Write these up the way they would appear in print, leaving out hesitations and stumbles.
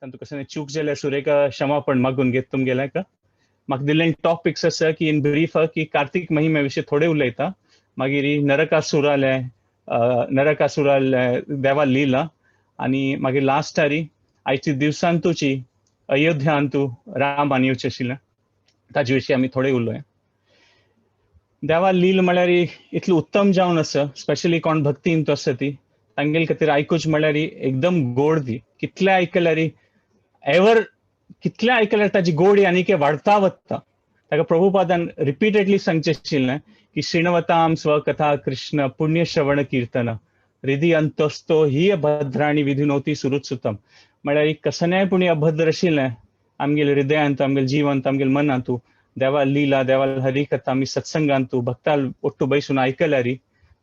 तांतू कशें चूक जाल्यार सुरेखा क्षमापण मागून घेत तुमगेल्याक. म्हाका दिल्ले टॉपिक्स आसा की इन ब्रीफ की कार्तीक महिमे विशीं थोडे उलयता, मागीर नरकासुराले नरकासुराले देवा लिला, आनी मागीर लास्टारी आयच्या दिवसांतूची अयोध्यांतू रामान येवचें आशिल्लें ताजे विशीं आमी थोडे उलोवया. देवा लील म्हळ्यार इतली उत्तम जावन आसा, स्पेशली कोण भक्तीन तो आसा ती तांगेले खातीर आयकूच म्हळ्यार एकदम गोड ती. कितले आयकल्यार एवर कितले आयकल्यार ताजी गोडी आनीक वाडता वता. ताका प्रभुपादान रिपीटेडली सांगचें आशिल्लें की श्रीणवताम स्वकथा कृष्ण पुण्य श्रवण कीर्तन हृदय अंतस्थो ही अभद्राणी विधिनोती सुरुत्सुतम. म्हळ्यार कसनेय पुणी अभद्र आशिल्लें आमगेले हृदयांत, आमगेले जिवंत, आमगेले मनांतू देवा लीला देवा हरिकथा आमी सत्संगांतू भक्ताल ಒಟ್ಟು ಬಯಸುन आयकल्यार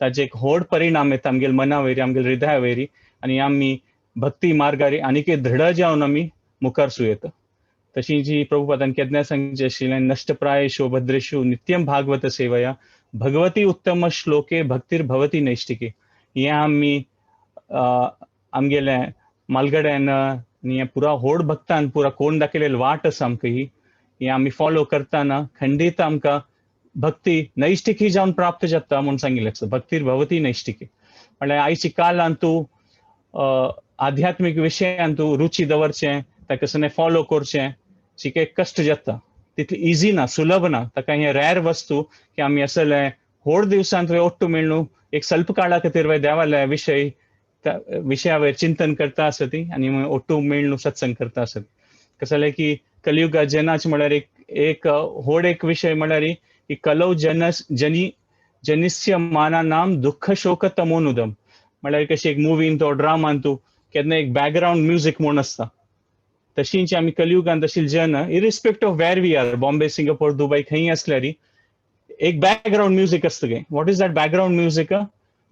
ताजे एक व्हड परिणाम येता आमगेले मना वयरी, आमगेले हृदया वयरी, आनी आमी भक्ती मार्गारी आनीक दृढ जावन आमी मुखार सू येता. तशी जी प्रभुपादान केन्ना सांगचें आशिल्लें, नष्टप्रायेषु भद्रेषु नित्यम भागवत सेवया भगवती उत्तम श्लोके भक्तीर भवती नैष्टिके. हें आमी आमगेले मालगड्यान आनी हें पुरा व्हड भक्तान पुरा कोण दाखयलेली वाट आसा आमकां ही, हें आमी फॉलो करतना खंडीत आमकां भक्ती नैष्टिकी जावन प्राप्त जाता म्हूण सांगिल्लें आसा. भक्तीर भवती नैष्टिकी म्हळ्यार आयच्या काळांत तूं आध्यात्मीक विशयांत तूं रुची दवरचें, ताका सने फॉलो करचें चिके कश्ट जाता, तितली इजी ना, सुलभ ना. ताका हें रेर वस्तू की आमी असले व्हड दिवसांत ಒಟ್ಟು मेळ्ळू एक ಸ್ವಲ್ಪ काळा खातीर देवाले विशय विशया वयर चिंतन करता आसती आनी ಒಟ್ಟು मेळ्ळू सत्संग करता आसती. कसं जालें की कलियुगा जनाच म्हळ्यार एक एक व्हड एक विशय म्हळ्यार की कलौ जनस जनी जनिस्य मानानाम दुःख शोक तमोनुदम. म्हळ्यार कशी एक मुवीन तो ड्रामान तूं केन्ना एक बॅकग्रावंड म्युजीक म्हूण आसता, तशींच आमी कलियुगान तशी जन irrespective of where we are, Bombay, Singapore, Dubai खंय असल्यार एक बॅकग्रावंड म्युजीक आसता गे. What is that background music?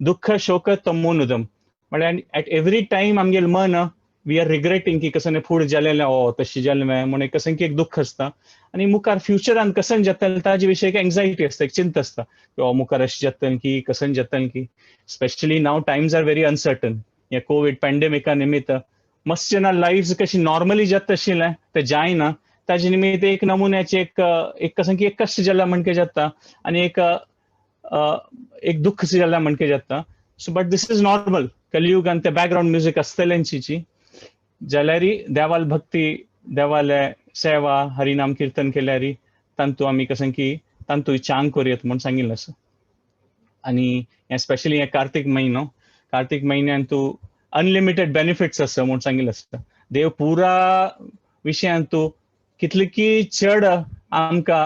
दुःख शोक तमोनुदम. म्हळ्यार एट एवरी टायम आमगेले मन we are regretting की कसं फूड जालेलें, ओ तशें जालें म्हूण एक कसं की एक दुःख आसता, आनी मुखार फ्युचरान कसं जातलें ताजे विशय एक एंग्जायटी आसता, एक चिंता आसता की ओ मुखार अशें जातलें की कसं जातलें की. Specially now times are very uncertain. ह्या कोवीड पॅन्डेमिका निमित्त मस्त जेन्ना लायफ कशी नॉर्मली जाता आशिल्लें तें जायना, ताजे निमित्त एक नमुन्याचे एक एक कसं की एक कश्ट जाला म्हणके जाता आनी एक एक दुःख जाला म्हणके जाता. So but this is normal. कलियुगान ते बॅकग्रावंड म्युजीक आसतलेंची जाल्यार देवाल भक्ती, देवाले सेवा, हरिनाम कीर्तन केल्यार तांतू आमी कसं की तांतू चांग करूयात म्हूण सांगिल्लें आसा. आनी हें स्पेशली हें कार्तीक म्हयनो, कार्तीक म्हयन्यान तूं अनलिमिटेड बेनिफिट्स आसा म्हूण सांगिल्लें आसता. देव पुरा विशयान तूं कितले की चड आमकां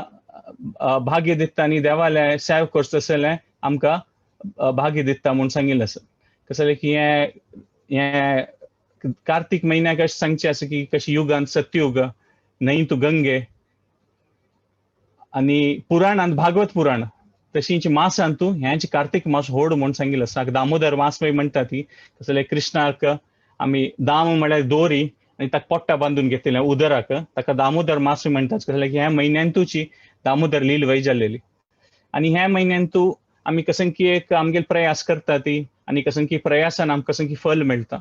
भाग्य दिता आनी देवाले सेव करता आसलें आमकां भाग्य दिता म्हूण सांगिल्लें आसा. कसं जालें की हें हें कार्तीक म्हयन्याक अशें सांगचें आसा की कशी युगान सत्युग न्हंय तूं गंगे आनी पुराणांत भागवत पुराण तशींच मासान तूं हेंच कार्तीक मास होड म्हूण सांगिल्लें आसा. दामोदर मास मागीर म्हणटा ती. कसं जालें कृष्णाक आमी दाम म्हळ्यार दोरी आनी ताका पोट्टा बांदून घेतिल्लें उदराक, ताका दामोदर मास म्हणटात. कसं जालें की ह्या म्हयन्यांतूची दामोदर लील वय जालेली. आनी ह्या म्हयन्यांत तूं आमी कसं की एक आमगेले प्रयास करता ती आनी कसं की प्रयासान आमकां कसं की फल मेळटा.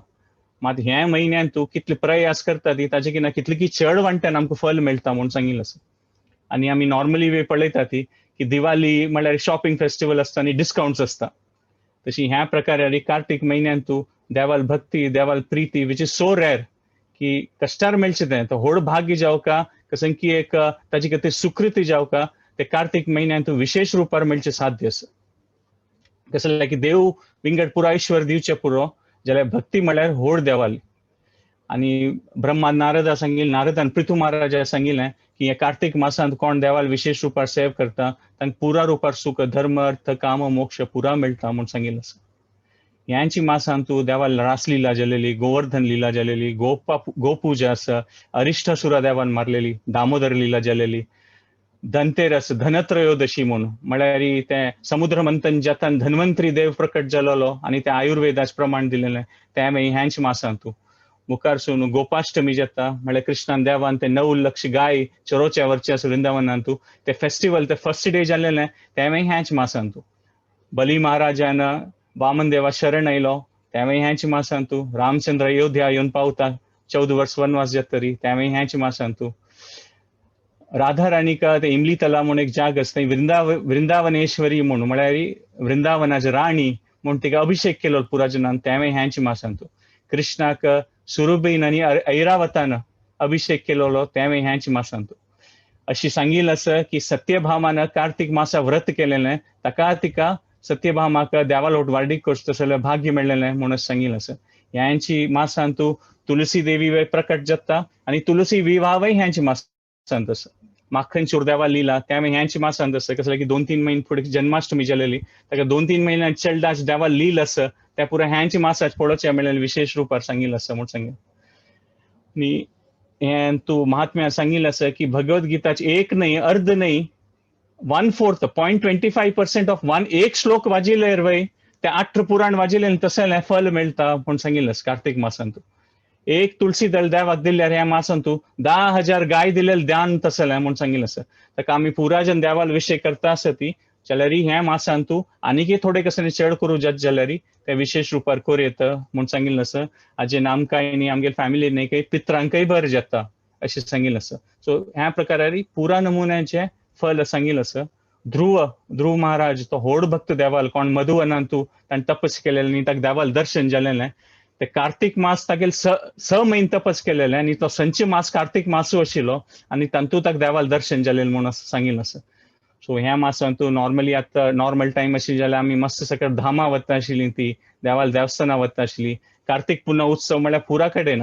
मात ह्या म्हयन्यांत तूं कितले प्रयास करता ती ताजे की ना कितले की चड वांट्यान आमकां फल मेळटा म्हूण सांगिल्लें आसा. आनी आमी नॉर्मली वे पळयता ती की दिवाळी म्हळ्यार शॉपिंग फेस्टिवल आसता आनी डिस्कावंट्स आसता, तशी ह्या प्रकारे कार्तीक म्हयन्यांत तूं देवाल भक्ती, देवाल प्रिती which is so rare की कश्टार मेळचें तें तो व्हड भाग्य जावका कसं की एक ताजे खातीर सुकृती जावका ते कार्तीक म्हयन्यांत विशेश रुपार मेळचें साध्य आसा. कसं जालें की देव विंगड पुरा ईश्वर दिवचें पुरो जाल्यार भक्ती म्हळ्यार व्हड देवाली. आनी ब्रह्मा नारदा सांगिल्लें, नारदान पृथु महाराजा सांगिल्लें की हे कार्तीक मासांत कोण देवाल विशेश रुपार सेव करता तांकां पुरा रुपार सुख, धर्म, अर्थ, काम, मोक्ष पुरा मेळटा म्हूण सांगिल्लें आसा. ह्यांची मासांत तूं देवाल रासलीला जालेली, गोवर्धन लीला जालेली, गोपा गोपूजा आसा, अरिश्टासुरा देवान मारलेली, दामोदर लीला जालेली, धनतेरस धनत्रयोदशी म्हूण म्हळ्यार तें समुद्र मंथन जातान धन्वंतरी देव प्रकट जालोलो आनी तें आयुर्वेदाच प्रमाण दिलेलें तें मागीर ह्यांच मासांत तूं. मुखार सून गोपाष्टमी जाता म्हळ्यार कृष्णान देवान ते 9 लक्ष गाय चरोवच्या व्हरचे आसा वृंदावनान तूं ते फेस्टिवल ते फर्स्ट डे जालेलें तें मागीर ह्याच मासान तूं. बली महाराजान वामन देवा शरण आयलो तें मागीर ह्याच मासान तूं. रामचंद्र अयोध्या येवन पावता 14 वर्स वनवास जातरी त्यावेळी ह्याच मासांतू राधा राणीका ते इमली तला म्हणून एक जाग आसा, थंय वृंदावनेश्वरी म्हणून म्हळ्यार वृंदावनाची राणी म्हूण तिका अभिषेक केलो पुराजनान, त्यावेळी ह्याच मासांतू कृष्णाक सुरभीन आनी ऐरावतान अभिषेक केलेलो, त्यावेळी ह्याच मासांतू. अशी सांगिल आसा की सत्यभामान कार्तिक मासा व्रत केलेलें, ताका तिका सत्यभामाक देवालोट वार्डीक करचो तसलें भाग्य मेळ्ळेलें म्हणून सांगिल आसा. ह्यांची मासांतू तुलसी देवी वय प्रकट जाता आनी तुलसी विवाहय ह्यांची मासांत आसा. माखन चोर देवा लिला त्यावेळी ह्यांची मासांत आसा. कसलें की 2-3 म्हयने फुडें जन्माष्टमी जालेली, ताका 2-3 म्हयन्यान चेल्डाच देवा लील आसा, त्या पुरा ह्यांची मासाच पळोवचें मेळ्ळेलें विशेष रुपार सांगिल्लें आसा म्हूण सांगिल्लें. आनी हें तूं महात्म्या सांगिल्लें आसा की भगवद्गीताचे एक न्हय अर्ध न्हय 1/4 0.25% ऑफ 1 एक श्लोक वाजिल्ले वय ते 8 पुराण वाजिल्ले तशें फल मेळटा म्हूण सांगिल्लें आसा कार्तिक मासांतू. एक तुळसी दल देवाक दिल्यार ह्या मासांतू 10,000 गाय दिलेले दान तसलें म्हूण सांगिल्लें आसा. ताका आमी पुराजन देवाल विशय करता आसा ती जाल्यार ह्या मासांतू आनीकय थोडे कसले चड करूं जात जाल्यार ते विशेष रुपार करूं येता म्हूण सांगिल्लें आसा. हाजे आमकां न्ही आमगेले फॅमिली न्ही काही पित्रांकय बरें जाता अशें सांगिल्लें आसा. सो ह्या प्रकारारी पुरा नमुन्याचें फल सांगिल्लें आसा. ध्रुव महाराज तो होड भक्त देवाल कोण मधुवनांतू ताणें तपस केलेलें न्ही ताका देवाल दर्शन जालेलें. ते कार्तिक मास तागेल 6 म्हयने तपस केलेलें आनी तो संच मास कार्तिक मासू आशिल्लो आनी तातूंत ताका देवाल दर्शन जालेलें म्हूण सांगिल्लें आसा. सो ह्या मासांतू नॉर्मली आतां नॉर्मल टायम अशी जाल्यार आमी मस्त सकट धामा वता आशिल्लीं, ती देवाल देवस्थानां वता आशिल्लीं. कार्तिक पुनव उत्सव म्हळ्यार पुरा कडेन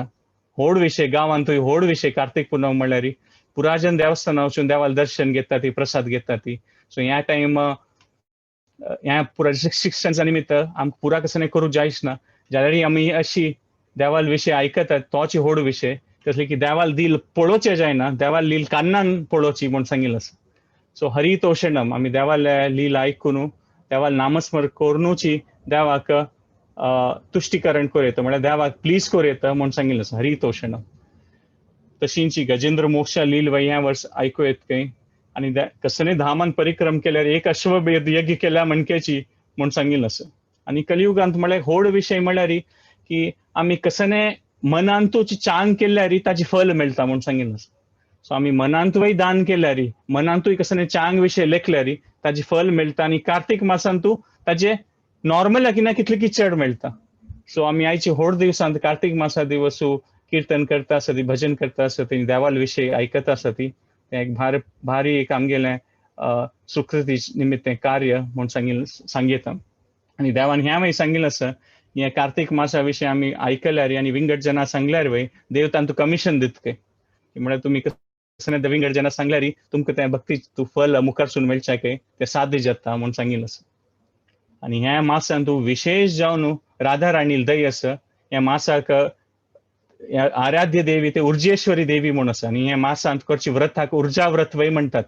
होड विशय, गांवांतूय होड विशय कार्तिक पुनव म्हळ्यार पुराजन देवस्थानां वचून देवाल दर्शन घेता ती, प्रसाद घेता ती. सो ह्या टायम ह्या पुरा शिक्षणाच्या निमित्त आमकां पुरा कसं करूं जायच ना जाल्यार आमी अशी देवाल विशय आयकतात तोच होड विशय कसले की देवाल दिल पळोवचें जायना, देवाल लील कान्नान पळोवची म्हूण सांगिल्लें आसा. सो हरितोषणम आमी देवाल लील आयकून देवाल नामस्मरण करुनूची देवाक तुश्टीकरण करूं येता म्हळ्यार देवाक प्लीज करूं येता म्हूण सांगिल्लें आसा हरितोषणम. तशींची गजेंद्र मोक्ष लील वय ह्या वर्स आयकूं येत खंय आनी कसले धामान परिक्रम केल्यार एक अश्वमेध यज्ञ केल्या म्हणकेची म्हूण सांगिल्लें आसा. आनी कलियुगांत म्हळ्यार होड विशय म्हळ्यार की आमी कसने मनांतूच चांग केल्यार ताची फल मेळटा म्हूण सांगिल्लें आसा. सो आमी मनांतूय दान केल्यार, मनांतूय कसने चांग विशय लेखल्यार ताची फल मेळटा आनी कार्तिक मासांतू ताजे नॉर्मल ना कितले की चड मेळटा. सो आमी आयची होड दिवसांत कार्तिक मासा दिवसू कीर्तन करता आसा ती, भजन करता आसा ती, देवाल विशय आयकता आसा ती, तें एक भारी एक आमगेलें सुकृती निमित्तें कार्य म्हूण सांगयता. आनी देवान ह्या मागीर सांगिल्लें आसा ह्या कार्तिक मासा विशय आमी आयकल्यार आनी विंगड जनां सांगल्यार वय देव तांतूं कमिशन दित खंय, म्हळ्यार तुमी कसलें विंगड जनां सांगल्यार तुमकां तें भक्ती तूं फल मुखारसून मेळचें खंय तें साध्य जाता म्हूण सांगिल्लें आसा. आनी ह्या मासान तूं विशेष जावन राधा राणील दय आसा, ह्या मासाक आराध्य देवी ते उर्जेश्वरी देवी म्हूण आसा आनी ह्या मासांत करची व्रताक उर्जा व्रत वय म्हणटात.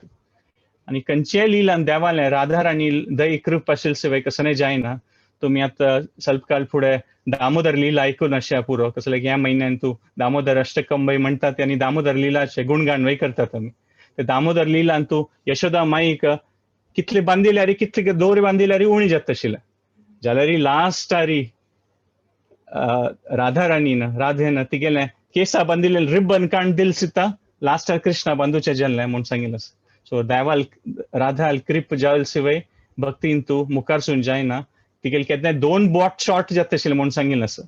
आनी खंयचेय लिलान देवालें राधा राणी दय कृप आशिल्ले शिवाय कसलें जायना. तुमी आतां स्वल्प काळ फुडें दामोदर लिला आयकून अशें पुरो कसलें ह्या म्हयन्यान तूं दामोदर अष्टकंबय म्हणटात आनी दामोदर लिलाचें गुणगान वय करतात आमी. ते दामोदर लिलान तूं यशोदा माईक कितले बांदिल्यार कितले दोरी बांदिल्यार उणी जाता आशिल्लें जाल्यार लास्टारी राधा राणीन राधेन तिगेलें केसा बांदिल्लें रिबन काण दिल सुद्दां लास्टार कृष्णा बांदूचें जाल्लें म्हूण सांगिल्लें. सो देवाल राधाल कृप जाल शिवाय भक्तीन तूं मुखारसून जायना. तिगेले केन्ना 2 बोट शॉर्ट जाता आशिल्लें म्हूण सांगिल्लें आसा.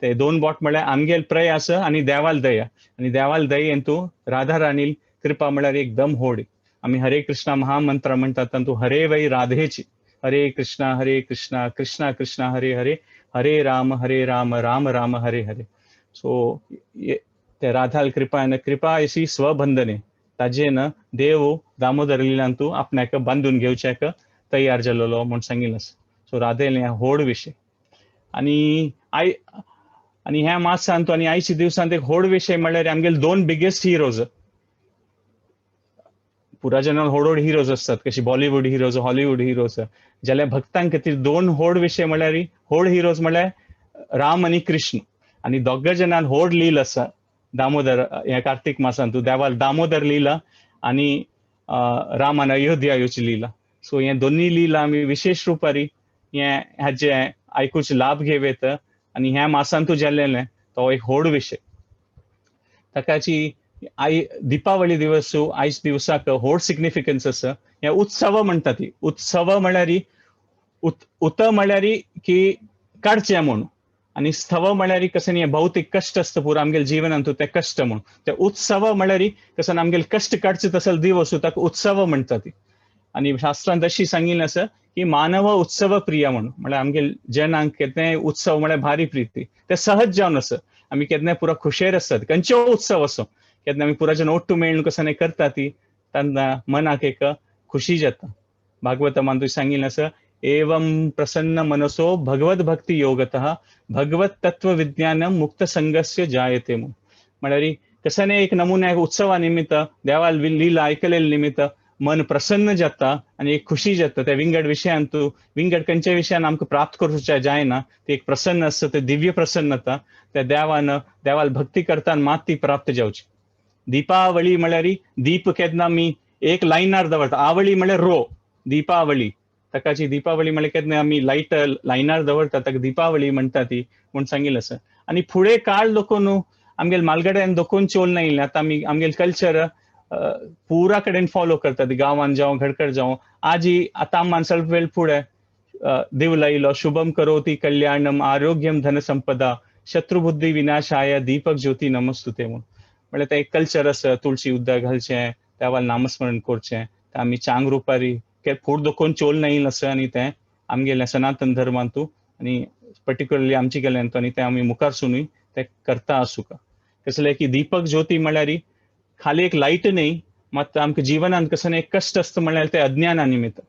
ते 2 बोट म्हळ्यार आमगेल प्रयास आनी देवाल दया, आनी देवाल दयेन तूं राधा राणील कृपा म्हळ्यार एकदम होड. आमी हरे कृष्णा महामंत्र म्हणटात तातूंत हरे वै राधेची, हरे कृष्णा हरे कृष्णा कृष्णा कृष्णा हरे हरे, हरे राम हरे राम राम राम हरे हरे. सो ते राधाल कृपा कृपा अशी स्वबंधने ताजेन देव दामोदर लिलान तूं आपणाक बांदून घेवच्याक तयार जालेलो म्हूण सांगिल्लें आसा. सो राधेलें होड विशय. आनी I आनी ह्या मासांत आनी आयच्या दिवसांत एक होड विशय म्हळ्यार आमगेले 2 बिगेस्ट हिरोज. पुरा जनान होड होड हिरोज असतात कशी बॉलिवूड हिरोज, हॉलिवूड हिरोज, जाल्यार भक्तांक खातीर 2 होड विशय म्हळ्यार होड हिरोज म्हळ्यार राम आनी कृष्ण. आनी दोग जणान होड लील आसा दामोदर ह्या कार्तिक मासांत देवाल दामोदर लीला आनी रामान अयोध्या येवची लीला. सो हे दोन्ही लीला आमी विशेष रुपारी हे हाजे आयकुचे लाभ घेवं येता आनी ह्या मासांतू जाल्लें तो एक होड विशय. ताकाची I Deepavali दिवस आयज दिवसाक व्हड सिग्निफिकन्स आसा. हे उत्सव म्हणटा ती उत्सव म्हळ्यार उत म्हळ्यार की काडचें म्हूण आनी स्थव म्हळ्यार कशें न्ही भौतीक कश्ट आसता पुरो आमगेले जिवनांत ते कश्ट म्हूण. ते उत्सव म्हळ्यार कसं आमगेले कश्ट काडचे तसो दिवस ताका उत्सव म्हणटा ती. आनी शास्त्रांत अशी सांगिल्लें आसा की मानव उत्सव प्रिय म्हणून, म्हळ्यार आमगेले जनांक केन्नाय उत्सव म्हळ्यार भारी प्रिती, ते सहज जावन आसा. आमी केन्नाय पुरा खुशेर आसतात खंयचो उत्सव असो केन्ना आमी पुरा जन ओट्टू मेळून कसं करता ती तेन्ना मनाक एक खुशी जाता. भागवतमान तुवें सांगिल्लें आसा एवं प्रसन्न मनसो भगवत भक्ती योगतः भगवत तत्व विज्ञानम मुक्त संगस्य जायते म्हूण. म्हळ्यार कसं एक नमुन्या उत्सवा निमित्त देवाल लीला आयकलेले निमित्त मन प्रसन्न जाता आनी एक खुशी जाता. त्या विंगड विशयांत विंगड खंयच्या विशयान आमकां प्राप्त करूच्या जायना ती एक प्रसन्न आसता, ते दिव्य प्रसन्नता त्या देवान देवाल भक्ती करताना मात ती प्राप्त जावची. दीपावली म्हळ्यार दीप केन्ना आमी एक लायनार दवरता, आवळी म्हळ्यार रो दीपावली, ताकाची दीपावली म्हळ्यार केन्ना आमी लायट लायनार दवरता ताका दीपावली म्हणटा ती म्हूण सांगिल्लें आसा. आनी फुडें काळ लोक न्हू आमगेले मालगड्यान दोकोन चोल ना येयलें, आतां आमी आमगेले कल्चर पुरा कडेन फॉलो करतात, गांवान जावं घडकड जावं. आजी आतां आमान ಸ್ವಲ್ಪ वेळ फुडें देव लायलो शुभम करोति कल्याणम आरोग्यम धन संपदा शत्रुबुद्धी विनाशाय दीपक ज्योती नमस्तुते म्हूण. म्हळ्यार तें एक कल्चर आसा, तुळशी उदक घालचें, देवाल नामस्मरण करचें, तें आमी चांग रुपारी फूड दोकोन चोल ना येयलें आसा. आनी तें आमगेलें सनातन धर्मांतू आनी पर्टिक्युलरली आमचे गेल्यान आनी तें आमी मुखार सुनूय तें करता आसूका. कसलें की दीपक ज्योती म्हळ्यार खाली एक लायट न्ही, मात आमकां जिवनांत कसं एक कश्ट आसता म्हळ्यार तें अज्ञाना निमित्त.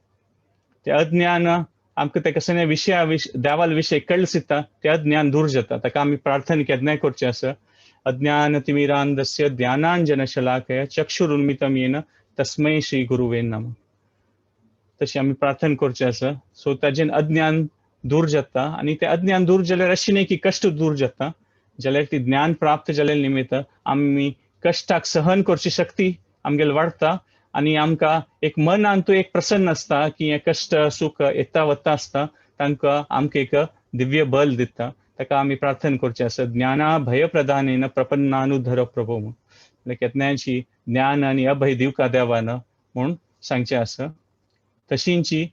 तें अज्ञान आमकां तें कसं विशया देवाल विशय कळसिता तें अज्ञान दूर जाता. ताका आमी प्रार्थना केन्नाय करचें आसा, अज्ञान तिमिरांधस्य ज्ञानांजन शलाकय चक्षुरुन्मितं येन तस्मै श्री गुरुवे नमः. तशी आमी प्रार्थना करचें आसा. सो ताजेन अज्ञान दूर जाता आनी तें अज्ञान दूर जाल्यार अशें न्ही की कश्ट दूर जाता, जाल्यार ती ज्ञान प्राप्त जाल्या निमित्त आमी कश्टाक सहन करची शक्ती आमगेले वाडटा आनी आमकां एक मनांतू एक प्रसन्न आसता की हें कश्ट सुख येता वता आसता, तांकां आमकां एक दिव्य बल दिता. ताका आमी प्रार्थना करचें आसा, ज्ञाना भयप्रदानेन प्रपन्नानुधर प्रभो म्हूण. म्हळ्यार केन्नायची ज्ञान आनी अभय दिवका देवान म्हूण सांगचें आसा. तशींची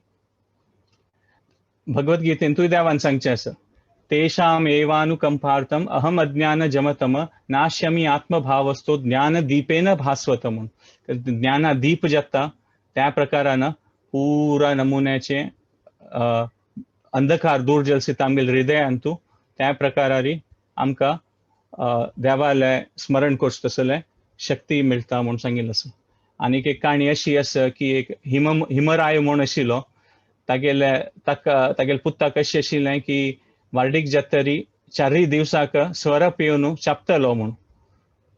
भगवद्गीतेंतूय देवान सांगचें आसा, तेषाम एवानुकंपार्थम अहम अज्ञान जमतम नाश्यमी आत्मभावस्तो ज्ञानदीपेन भास्वत म्हूण. ज्ञाना दीप जाता त्या प्रकारान पुरा नमुन्याचे अंधकार दूर जलसिता आमगेले हृदयांतू त्या प्रकारारी आमकां देवाले स्मरण करचें तसलें शक्ती मेळटा म्हूण सांगिल्लें आसा. आनीक एक काणी अशी आसा की एक हिमराय म्हूण आशिल्लो, तागेले ताका तागेले पुताक अशें आशिल्लें की वार्डीक जातरी चारय दिवसाक सोरो पिवन चापतलो म्हूण.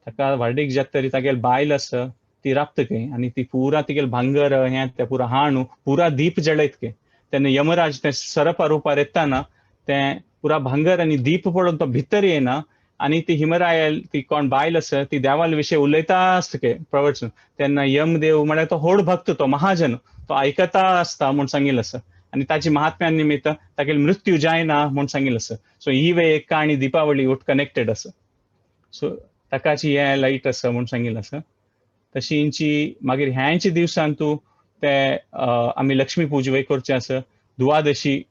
ताका वार्डीक जातरी तागेले बायल आसा ती राबता खंय आनी ती पुरा तिगेले भांगर हें तें पुरा हाणू पुरा दीप जळयत खंय. तेन्ना यमराज तें सरपा रुपार येताना तें पुरा भांगर आनी दीप पळोवन तो भितर येना आनी ती हिमरायल ती कोण बायल आसा ती देवाल विशय उलयता आसता खंय प्रवचन. तेन्ना यमदेव म्हळ्यार तो व्हड भक्त, तो महाजन, तो आयकता आसता म्हूण सांगिल्लें आसा आनी ताची महात्म्या निमित्त तागेले मृत्यू जायना म्हूण सांगिल्लें आसा. सो ही वे एक काणी दीपावली वट कनेक्टेड आसा. सो ताकाची हें लायट आसा म्हूण सांगिल्लें आसा. तशींची मागीर ह्यांच्या दिवसांतू ते आमी लक्ष्मी पूजा करचें आसा. दुवादशी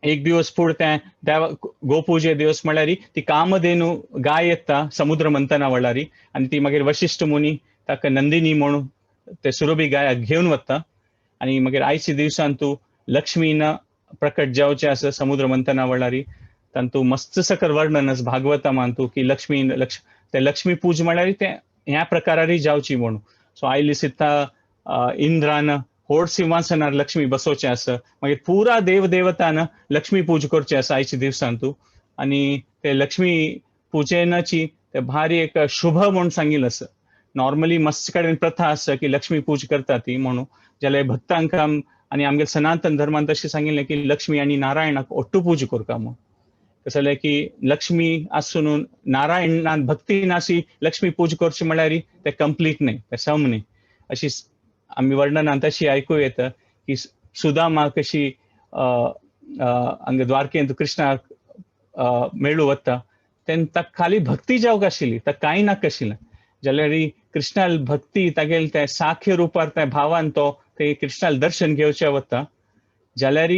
एक दिवस फुडें तें देवा गोपुजे दिवस म्हळ्यार ती कामधेनू गाय येता समुद्र मंथना वेळारी आनी ती मागीर वशिश्ठ मुनी ताका नंदिनी म्हणून ते सुरभी गायाक घेवन वता आनी मागीर आयच्या दिवसांतू लक्ष्मीन प्रकट जावचें आसा समुद्र मंथना वेळारी. तांतू मस्त सकर वर्णन आसा भागवता की लक्ष्मी ते लक्ष्मी पूज म्हळ्यार ते ह्या प्रकारारी जावची म्हणून. सो आयली सिद्धा इंद्रान होड सिंहासनार लक्ष्मी बसोवचें आसा, मागीर पुरा देव देवतान लक्ष्मी पूज करचें आसा आयच्या दिवसांतू. आनी ते लक्ष्मी पुजेनाची ते भारी एक शुभ म्हूण सांगिल्लें आसा. नॉर्मली मस्त कडेन प्रथा आसा की लक्ष्मी पूज करता ती म्हणून, जाल्यार भक्तांक आनी आमगे सनातन धर्मान तशें सांगिल्लें की लक्ष्मी आनी नारायणाक ओट्टू पूज करता म्हूण. कसलें जाल्यार की लक्ष्मी आसून नारायणान भक्ती नासी लक्ष्मी पूज करची म्हळ्यार तें कंप्लीट न्ही, तें सम न्ही. अशी आमी वर्णनान तशी आयकूं येता की सुदामा कशी हांगा द्वारकेंत कृष्णाक मेळूं वता तेन्ना ताका खाली भक्ती जावंक आशिल्ली, ताका कांय नाका आशिल्लें. जाल्यार कृष्णाल भक्ती तागेले त्या साख्य रुपार त्या भावान तो ते कृष्णाल दर्शन घेवचे वता. जाल्यार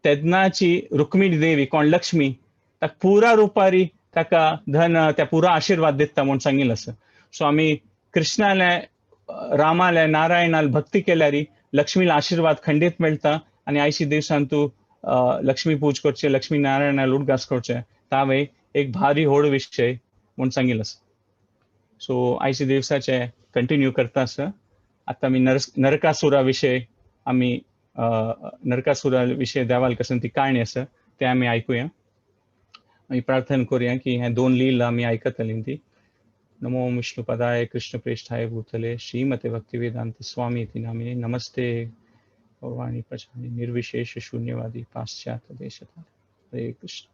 तेन्नाची रुक्मिणी देवी कोण लक्ष्मी ताका पुरा रुपारी ताका धन त्या पुरा आशिर्वाद दिता म्हूण सांगिल्लें आसा. सो आमी कृष्णाले रामाले नारायणाल भक्ती केल्यार लक्ष्मीला आशिर्वाद खंडीत मेळटा. आनी आयच्या दिवसान तूं लक्ष्मी पूज करचे, लक्ष्मी नारायणाल उडगास करचे, तावे एक भारी होड विशय म्हूण सांगिल्लें आसा. सो आयच्या दिवसाचे कंटिन्यू करता आसा. आतां आमी नरकासुरा विशय आमी नरकासुरा विशय देवाल कसन ती काणी आसा ते आमी आयकुया. आमी प्रार्थना करूया की हे दोन लीला आमी आयकतली ती. नमो विष्णु पदाय कृष्ण प्रेष्ठाय भूतले श्रीमते भक्तिवेदांत स्वामी इति नामिने. नमस्ते गौरवाणी प्रचारिणे निर्विशेष शून्यवादी पाश्चात्य देशतारे. हरे कृष्ण.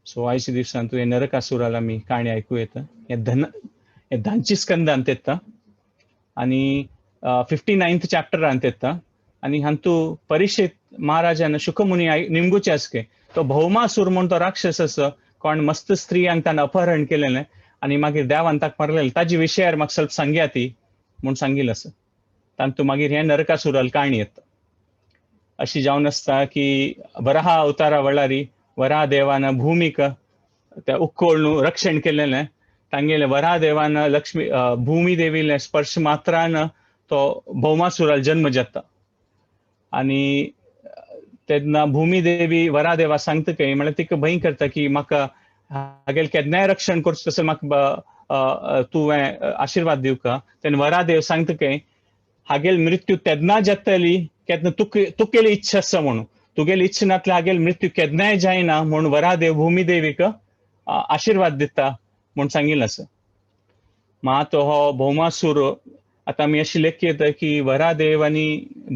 सो आयच्या दिवसान तुवें नरकासुराला आमी काणी आयकू येता. हे धन हे धांची स्कंदांत येता आनी 59th चॅप्टरांत येता. आनी हांतू परिक्षित महाराजान शुकमुनी निमगुचे आसके तो भौमासूर म्हूण तो राक्षस आसा कोण मस्त स्त्रियांक ताणें अपहरण केलेलें आनी मागीर देवान ताका मारलेलें, ताजे विशयार म्हाका ಸ್ವಲ್ಪ सांगया ती म्हूण सांगिल्लें आसा. तांतू मागीर हें नरकासुराल काणी येता. अशी जावन आसता की वराहा अवतारा वेळारी वराह देवान भूमीक त्या उक्कोळ्णू रक्षण केलेलें. तांगेले वराह देवान लक्ष्मी भूमी देवीले स्पर्श मात्रान तो भौमासुराल जन्म जाता. आनी तेन्ना भूमी देवी वराह देवा सांगता काय म्हळ्यार तिका भंय करता की म्हाका हागेले केन्नाय रक्षण करचें तशें म्हाका तुवें आशिर्वाद दिवका. तेन्ना वराह देव सांगता काय हागेल मृत्यू तेन्ना जातली केन्ना तुगेली इच्छा आसा म्हणून, तुगेली इच्छा नातल्यार हागेल मृत्यू केन्नाय जायना म्हूण वरादेव भूमी देवीक आशिर्वाद दिता म्हूण सांगिल्लें आसा. मात हो भौमासूर आतां आमी अशी लेख येता की वरादेव आनी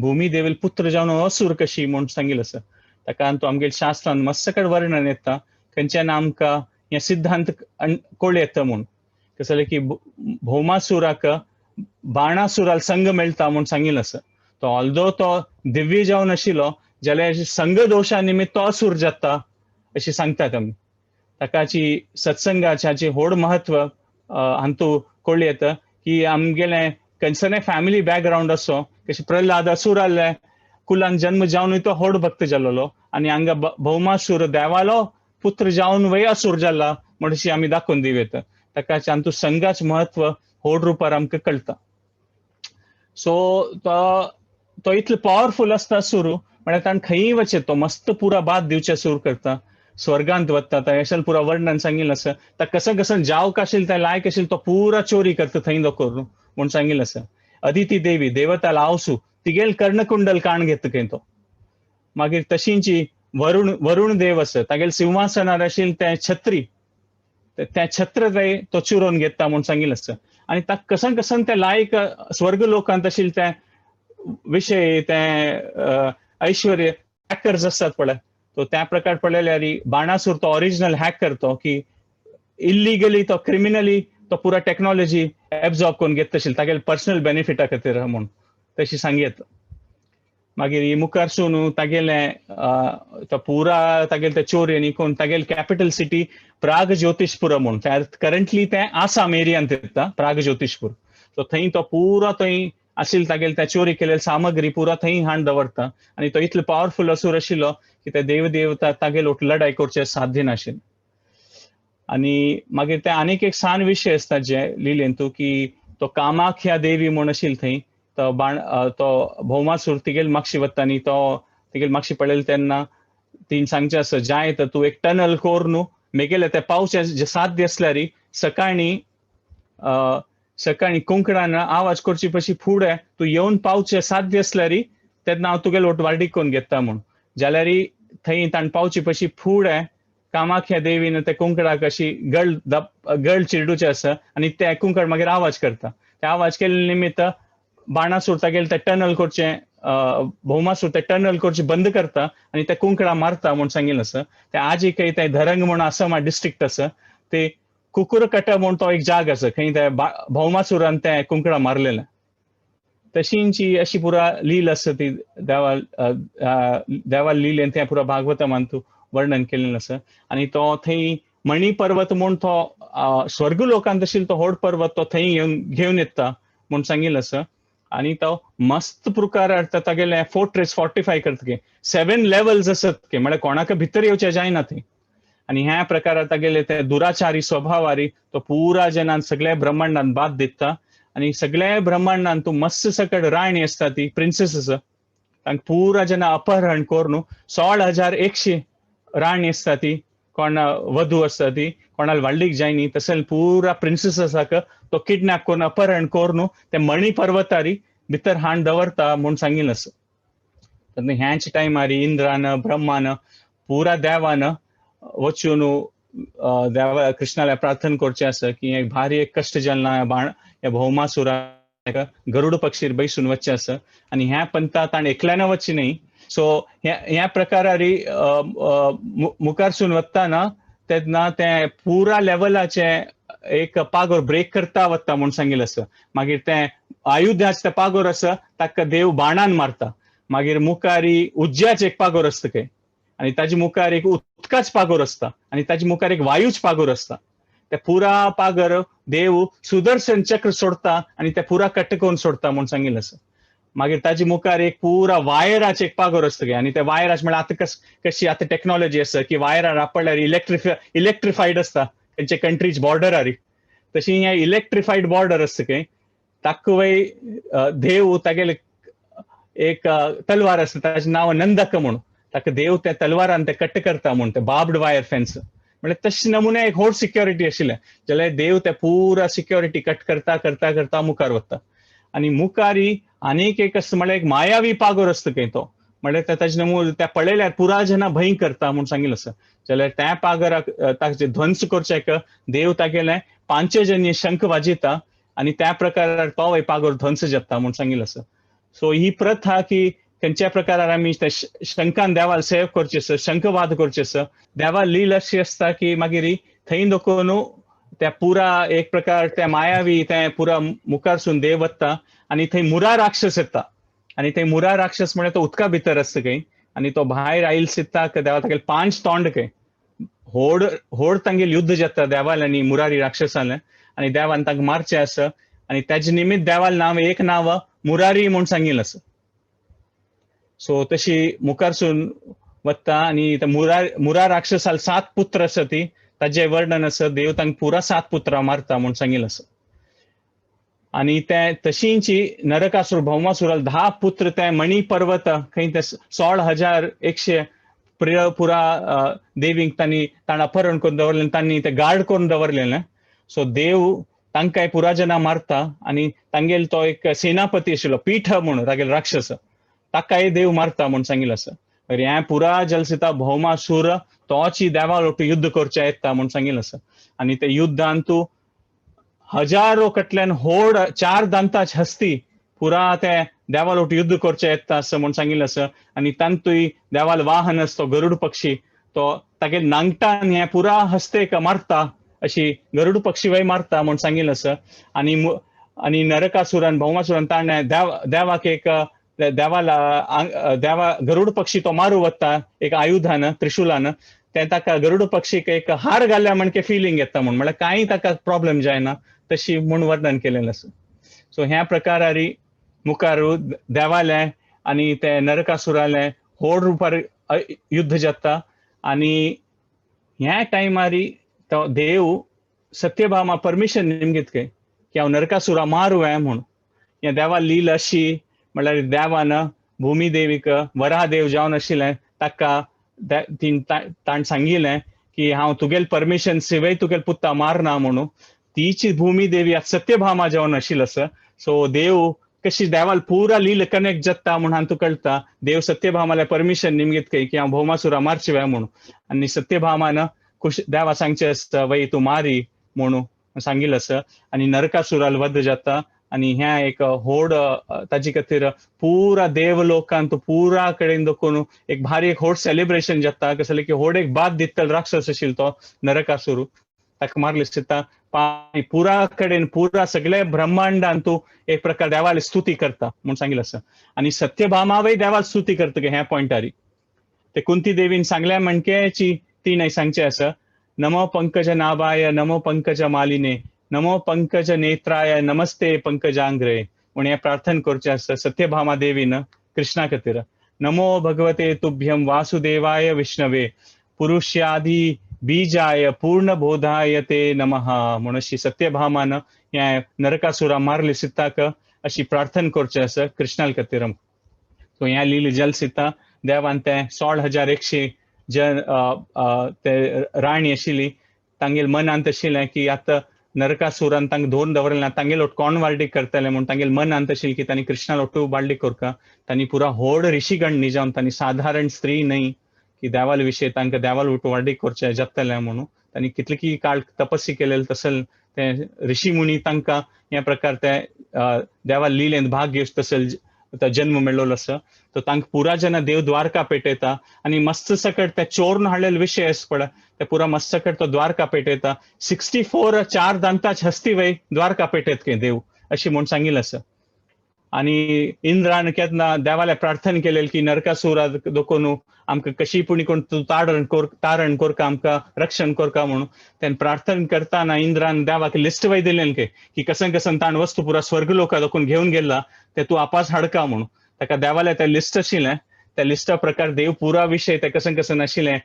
भूमी देवील पुत्र जावन असूर कशी म्हूण सांगिल्लें आसा. ताका तो आमगेले शास्त्रान मस्त कडेन वर्णन येता खंयच्यान आमकां हें सिद्धांत कळ्ळें येता म्हूण. कशें जालें की भौमासुराक बाणासुराल संघ मेळटा म्हूण सांगिल्लें आसा. तो ऑल्दो तो दिव्य जावन आशिल्लो जाल्यार संघ दोशा निमित्त तो असूर जाता अशें सांगतात आमी. ताकाची सत्संगाचे व्हड म्हत्व हांतू कळ्ळें येता की आमगेलें खंयसरय फॅमिली बॅकग्रावंड असो कशें प्रल्हाद असुराले कुलान जन्म जावनूय तो व्हड भक्त जालोलो आनी हांगा भौमासूर देवालो पुत्र जावन वय असूर जाला म्हण अशी आमी दाखोवन दिवं येता. ताका हातूंत संघाच म्हत्व व्हड रुपार आमकां कळटा. सो तो इतलो पावरफूल आसता सुरू म्हळ्यार ताणें खंयी वचें तो मस्त पुरा बाद दिवचें सुरू करता. स्वर्गांत वता थंय पुरा वर्णन सांगिल्लें आसा. ताका कसं कसं जावक आशिल्लें तें लायक आशिल्लें तो पुरा चोरी करता थंय तो करून म्हूण सांगिल्लें आसा. अदिती देवी देवता लावसू तिगेल कर्णकुंडल काण घेता खंय तो. मागीर तशींची वरुण देव आसा तागेल सिंहासनार आशिल्लें तें छत्री तें छत्र तो चुरोवन घेता म्हूण सांगिल्लें आसा. आनी ताका कसं कसं तें लायक स्वर्ग लोकांत आशिल्लें तें विशय तें ऐश्वर्य हॅकर्स आसतात पळय तो त्या प्रकार पळयल्यार बाणासूर तो ओरिजिनल हॅक करतो की इल्लिगली तो क्रिमिनली तो पुरा टेक्नॉलॉजी एब्जॉर्ब करून घेता आशिल्लो तागेले पर्सनल बेनिफिटा खातीर म्हूण तशी सांगयत. मागीर मुखारसून तागेले तो पुरा तागेले ते चोरयेन कोण तागेले कॅपिटल सिटी प्राग ज्योतिषपुर म्हूण करंटली तें आसाम एरियांत येता प्राग ज्योतिषपूर. सो थंय तो पुरा थंय आशिल्ले तागेले त्या चोरी केलेले सामग्री पुरा थंय हाण दवरता. आनी तो इतलो पावरफूल असूर आशिल्लो की ते देवदेवता तागेले लडाय करचें साध्य नाशिल्लें. आनी मागीर ते आनीक एक सान विशय आसता जे लिलेंतू की तो कामाख्या देवी म्हूण आशिल्ली थंय तो बाण तो भौमासूर तिगेल मागशी वता आनी तो तिगेल मागशी पळयलें तेन्ना तीन सांगचें आसा जाय तर तूं एक टनल कोर न्हू मेगेले ते पावचे जे साध्य आसल्यार सकाळीं सकाळीं कुंकडान आवाज करची पशी फुडें तूं येवन पावचें साध्य आसल्यार तेन्ना हांव तुगेलो वार्डीक करून घेता म्हूण. जाल्यार थंय ताणें पावचे पशी फुडें कामाख्या देवीन ते कुंकडाक अशी गळ गळ चिरडूचें आसा आनी ते कुंकड मागीर आवाज करता. ते आवाज केल्ले निमित्त बाणासूर तागेले ते टनल करचें भौमासूर ते टनल करचें बंद करता आनी ते कुंकडा मारता म्हूण सांगिल्लें आसा. ते आजी खंय ते धरंग म्हूण आसाम डिस्ट्रिक्ट आसा ते कुकुरकटा म्हूण तो एक जाग आसा खंय ते भौमासुरान ते कुंकडा मारलेलें. तशींची अशी पुरा लील आसा ती देवा देवा लीलेन तें पुरा भागवता मानतू वर्णन केलेलें आसा. आनी तो थंय मणी पर्वत म्हूण तो स्वर्ग लोकांत आशिल्लो तो होड पर्वत तो थंय घेवन येता म्हूण सांगिल्लें आसा. आनी तो मस्त प्रकार तागेले फोर्ट्रेस फॉर्टिफाय करता, 7 लेवल्स आसत की म्हळ्यार कोणाक भितर येवचें जायना थंय. आनी ह्या प्रकारार तागेले ते दुराचारी स्वभावारी तो पुरा जनान सगळ्या ब्रह्मांडान बाद दिता. आनी सगळ्या ब्रह्मांडान तूं मस्त सकट राणी आसता ती प्रिन्सेस आसा, तांकां पुरा जना अपहरण करून 16,100 राणी आसता ती, कोण वधू आसता ती, कोणाला व्हडलीक जायनी, तशें पुरा प्रिन्सेसाक तो किडनॅप करून अपहरण करून ते मणी पर्वतारी भितर हाण दवरता म्हूण सांगिल्लें आसा. ह्याच टायमार इंद्रान ब्रह्मान पुरा देवान वचून देवा कृष्णाला प्रार्थना करचें आसा की एक भारी एक कश्ट जालें बाण ह्या भौमासुराक गरुड पक्षीर बैसून वचचें आसा आनी ह्या पंथा ताणें एकल्यान वचचें न्ही. सो ह्या प्रकारारी मुखारसून वतना तेन्ना ते पुरा लेवलाचे एक पागोर ब्रेक करता वता म्हूण सांगिल्लें आसा. मागीर तें आयुधाचें तें पागोर आसा ताका देव बाणान मारता. मागीर मुखारी उज्याचें एक पागोर आसता खंय, आनी ताजे मुखार एक उदकाच पागोर आसता आनी ताजे मुखार एक वायूच पागोर आसता. ते पुरा पागर देव सुदर्शन चक्र सोडता आनी ते पुरा कट करून सोडता म्हूण सांगिल्लें आसा. मागीर ताजे मुखार एक पुरा वायराचें एक पागोर आसता आनी ते वायराच म्हळ्यार आतां कशी आतां टॅक्नोलॉजी आसा की वायरार आपडल्यार इलेक्ट्रिफायड आसता खंयचे कंट्रीज बॉर्डरारी, तशी हें इलेक्ट्रिफायड बॉर्डर आसता खंय, ताका वय देव तागेले एक तलवार आसता ताजें नांव नंदक म्हूण, ताका देव त्या तलवारान ते कट करता म्हूण ते बार्ब्ड वायर फेन्स म्हळ्यार तशे नमुने एक होड सिक्योरिटी आशिल्लें जाल्यार देव ते पुरा सिक्योरिटी कट करता करता करता मुखार वता. आनी मुखारी आनीक एक आसता म्हळ्यार एक मायावी पागोर आसता खंय तो, म्हळ्यार ताजे नमूने त्या पळयल्यार पुरा जना भंय करता म्हूण सांगिल्लें आसा. जाल्यार त्या पागराक ताजे ध्वंस करचें देव तागेलें पांचजन्य शंख वाजयता आनी त्या प्रकारार तो पागोर ध्वंस जाता म्हूण सांगिल्लें आसा. सो ही प्रथा की खंयच्या प्रकारार आमी त्या शंखान देवाल सेव करचें आसा, शंखवाद करचें आसा. देवा लील अशी आसता की मागीर थंय दखून त्या पुरा एक प्रकार त्या मायावी त्या पुरा मुखारसून देव वता आनी थंय मुरा राक्षस येता आनी थंय मुरा राक्षस म्हळ्यार तो उदका भितर आसता खंय आनी तो भायर आयल सित्ता देवा तागेले 5 तोंड खंय, होड होड तांगेल युद्ध जाता देवाल आनी मुरारी राक्षसालें आनी देवान तांकां मारचें आसा आनी ताजे निमित्त देवाल नांव एक नांव मुरारी म्हूण सांगिल्लें आसा. सो तशी मुखारसून वता आनी मुरा राक्षसाल 7 पुत्र आसा ती ताजें वर्णन आसा, देव तांकां पुरा 7 पुत्रां मारता म्हूण सांगिल्लें आसा. आनी ते तशींची नरकासूर भौमासुराल 10 पुत्र ते मणी पर्वत खंय ते 16,100 पुरा देवींक तांणी ताणें अपहरण करून दवरलें, तांणी ते गार्ड करून दवरलेलें. सो देव तांकां पुरा जना मारता आनी तांगेल तो एक सेनापती आशिल्लो पीठ म्हूण तागेलो राक्षस ताकाय देव मारता म्हूण सांगिल्लें आसा. हें पुरा जलसिता भौमासूर तोची देवा लोटू युद्ध करचें येता म्हूण सांगिल्लें आसा. आनी ते युद्धान तूं हजारो कटल्यान होड 4 दांताच हस्ती पुरा ते देवा लोटू युद्ध करचें येता आसा म्हूण सांगिल्लें आसा. आनी तांतूय देवाल वाहन आसा तो गरुड पक्षी तो तागेल नांगटान हें पुरा हस्तेक मारता अशी गरुड पक्षी वय मारता म्हूण सांगिल्लें आसा. आनी आनी नरकासुरान भौमासुरान ताणें देवाक एक देवाला देवा गरुड पक्षी तो मारू वता एक आयुधान त्रिशूलान, ते ताका गरुड पक्षीक एक हार घाल्या म्हणके फिलिंग येता म्हूण, म्हळ्यार कांय ताका प्रॉब्लेम जायना तशी म्हूण वर्णन केलेलें आसा. सो ह्या प्रकारारी मुखार देवालें आनी ते नरकासुरालें होड रुपार युद्ध जाता. आनी ह्या टायमारी तो देव सत्यभामा परमिशन निमगीत खंय की हांव नरकासुरा मारू म्हूण. ह्या देवा लील अशी म्हळ्यार देवान भुमी देवीक वरादेव जावन आशिल्लें ताका ताणें सांगिल्लें की हांव तुगेल परमिशन शिवाय तुगेल पुता मारना म्हणून. तीची भूमी देवी सत्यभामा जावन आशिल्लो आसा. सो देव कशी देवाल पुरा लील कनेक्ट जाता म्हूण हांव तुका कळटा. देव सत्यभामाला परमिशन निमगीत खंय की हांव भौमासुरा मारचे वेळ म्हणून. आनी सत्यभामान खुश देवा सांगचें आसता वय तूं मारी म्हणून सांगिल्लें आसा. आनी नरकासुराल वध जाता. आनी ह्या एक होड ताजे खातीर पुरा देवलोकांत पुरा कडेन दखून एक भारी एक होड सेलिब्रेशन जाता. कसलें की होड एक बाद दितल राक्षस आशिल्लो तो नरकासूर ताका मारले दिसता. पुरा कडेन पुरा सगळे ब्रह्मांडान तूं एक प्रकार देवाली स्तुती करता म्हूण सांगिल्लें आसा. आनी सत्यभामावय देवाल स्तुती करता ह्या पॉयंटारी. ते कुंती देवीन सांगल्या म्हणकेची ती नाही सांगचे आसा, नमो पंकज नाभाय नमो पंकज मालिने नमो पंकज नेत्राय नमस्ते पंकजांग्रे म्हूण हें प्रार्थना करचें आसा सत्यभामा देवीन कृष्णा खातीर. नमो भगवते तुभ्यं वासुदेवाय विष्णवे पुरुष्यादि बीजाय पूर्ण बोधाय ते नमः म्हूण अशी सत्यभामान हें नरकासुरा मारले सिताक अशी प्रार्थना करचें आसा कृष्णा खातीर. सो ह्या लील जल सीता देवान ते 16,100 जन ते राणी आशिल्ली तांगेल मनांत आशिल्लें की आतां नरकासुरान तांकां धरून दवरलें ना, तांगेल ओट कोण वार्डीक करतले म्हूण तांगेल मनांत आशिल्लें की तांणी कृष्णा लोटू बाळडी करका. तांणी पुरा होड ऋषीगण न्ही जावन तांणी साधारण स्त्री न्हय की देवाल विशय तांकां देवाल ओटू वार्डीक करचें जातलें म्हणून तांणी कितले की काळ तपस्या केलेले तसल ते ऋषी मुनी तांकां ह्या प्रकार ते देवाल लिलेंत भाग घेवचे तसल जन्म मेळ्ळो आसा. तो तांकां पुरा जेन्ना देव द्वारका पेटयता आनी मस्त सकट ते चोरून हाडलेले विशय आसा पळय ते पुरा मस्त सकट तो द्वारका पेटयता. 64 चार दांताच हस्ती वय द्वारका पेटयत खंय देव अशी म्हूण सांगिल्लें आसा. आनी इंद्रान केन्ना देवाले प्रार्थना केलेली की नरकासुरा दोकोनू आमकां कशी पूण कोण तूं तारण करका आमकां रक्षण करका म्हणून तेन्ना प्रार्थना करतना इंद्रान देवाक लिस्ट वय दिलें की कसन कसन ताण वस्तू पुरा स्वर्ग लोका दोकून घेवन गेला ते तूं आपास हाडका म्हणून. ताका देवाले ते लिस्ट आशिल्लें त्या लिस्टा प्रकार देव पुरा विशय ते कसन कसन आशिल्लें.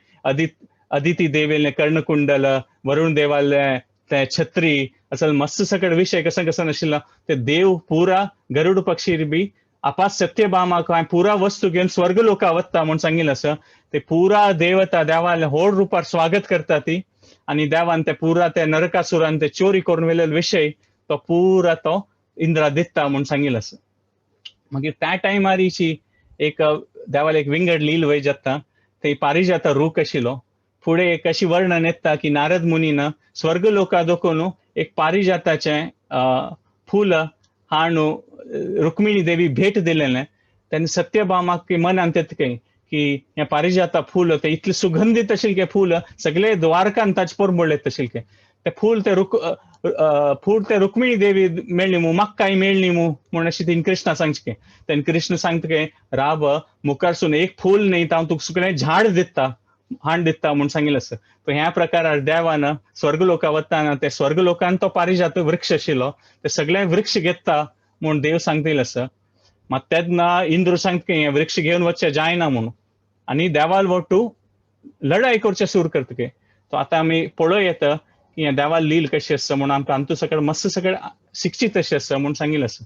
अदिती देवेलें कर्णकुंडल, वरुण देवाले ते छत्री असल मस्त सकट विशय कसन कसन आशिल्लो ते देव पुरा गरुड पक्षी बी आपास सत्यभामाक हांवें पुरा वस्तू घेवन स्वर्ग लोका वता म्हूण सांगिल्लें आसा. ते पुरा देवता देवाले होड रुपार स्वागत करता ती आनी देवान ते पुरा ते नरकासुरान ते चोरी करून व्हेलेलो विशय तो पुरा तो इंद्रा दिता म्हूण सांगिल्लें आसा. मागीर त्या टायमारीची एक देवाले एक विंगड लील वय जाता ते पारिजाता रूख आशिल्लो. फुडें एक अशी वर्णन येता की नारद मुनीन स्वर्ग लोका दोकोन एक पारिजाताचें फूल हाणू रुक्मिणी देवी भेट दिलेलें. तेन्ना सत्यभामाक मनांत येता खंय की हें पारिजाता फूल ते इतलें सुगंधीत आशिल्लें फूल सगळे द्वारकान ताचे परमळ्ळें आशिल्लें ते फूल ते फूल ते रुक्मिणी देवी मेळ्ळी मू म्हाका कांय मेळ्ळी मू म्हूण अशें तिणें कृष्णा सांगचें. तेन्ना कृष्ण सांगता खंय राव मुखारसून एक फूल न्ही हांव तुका सगळें झाड दिता हाण दिता म्हूण सांगिल्लें आसा. तो ह्या प्रकारार देवान स्वर्ग लोका वतना ते स्वर्ग लोकान तो पारिजात वृक्ष आशिल्लो ते सगळे वृक्ष घेता म्हूण देव सांगतिल्लें आसा. मात तेन्ना इंद्र सांगता हें वृक्ष घेवन वचचें जायना म्हणून आनी देवाल वटू लढाई करचें सुरू करता की. तो आतां आमी पळोवं येता की हें देवाल लील कशी आसा म्हूण आमकां आमतूं सगळें मस्त सगळें शिक्षीत अशें आसा म्हूण सांगिल्लें आसा.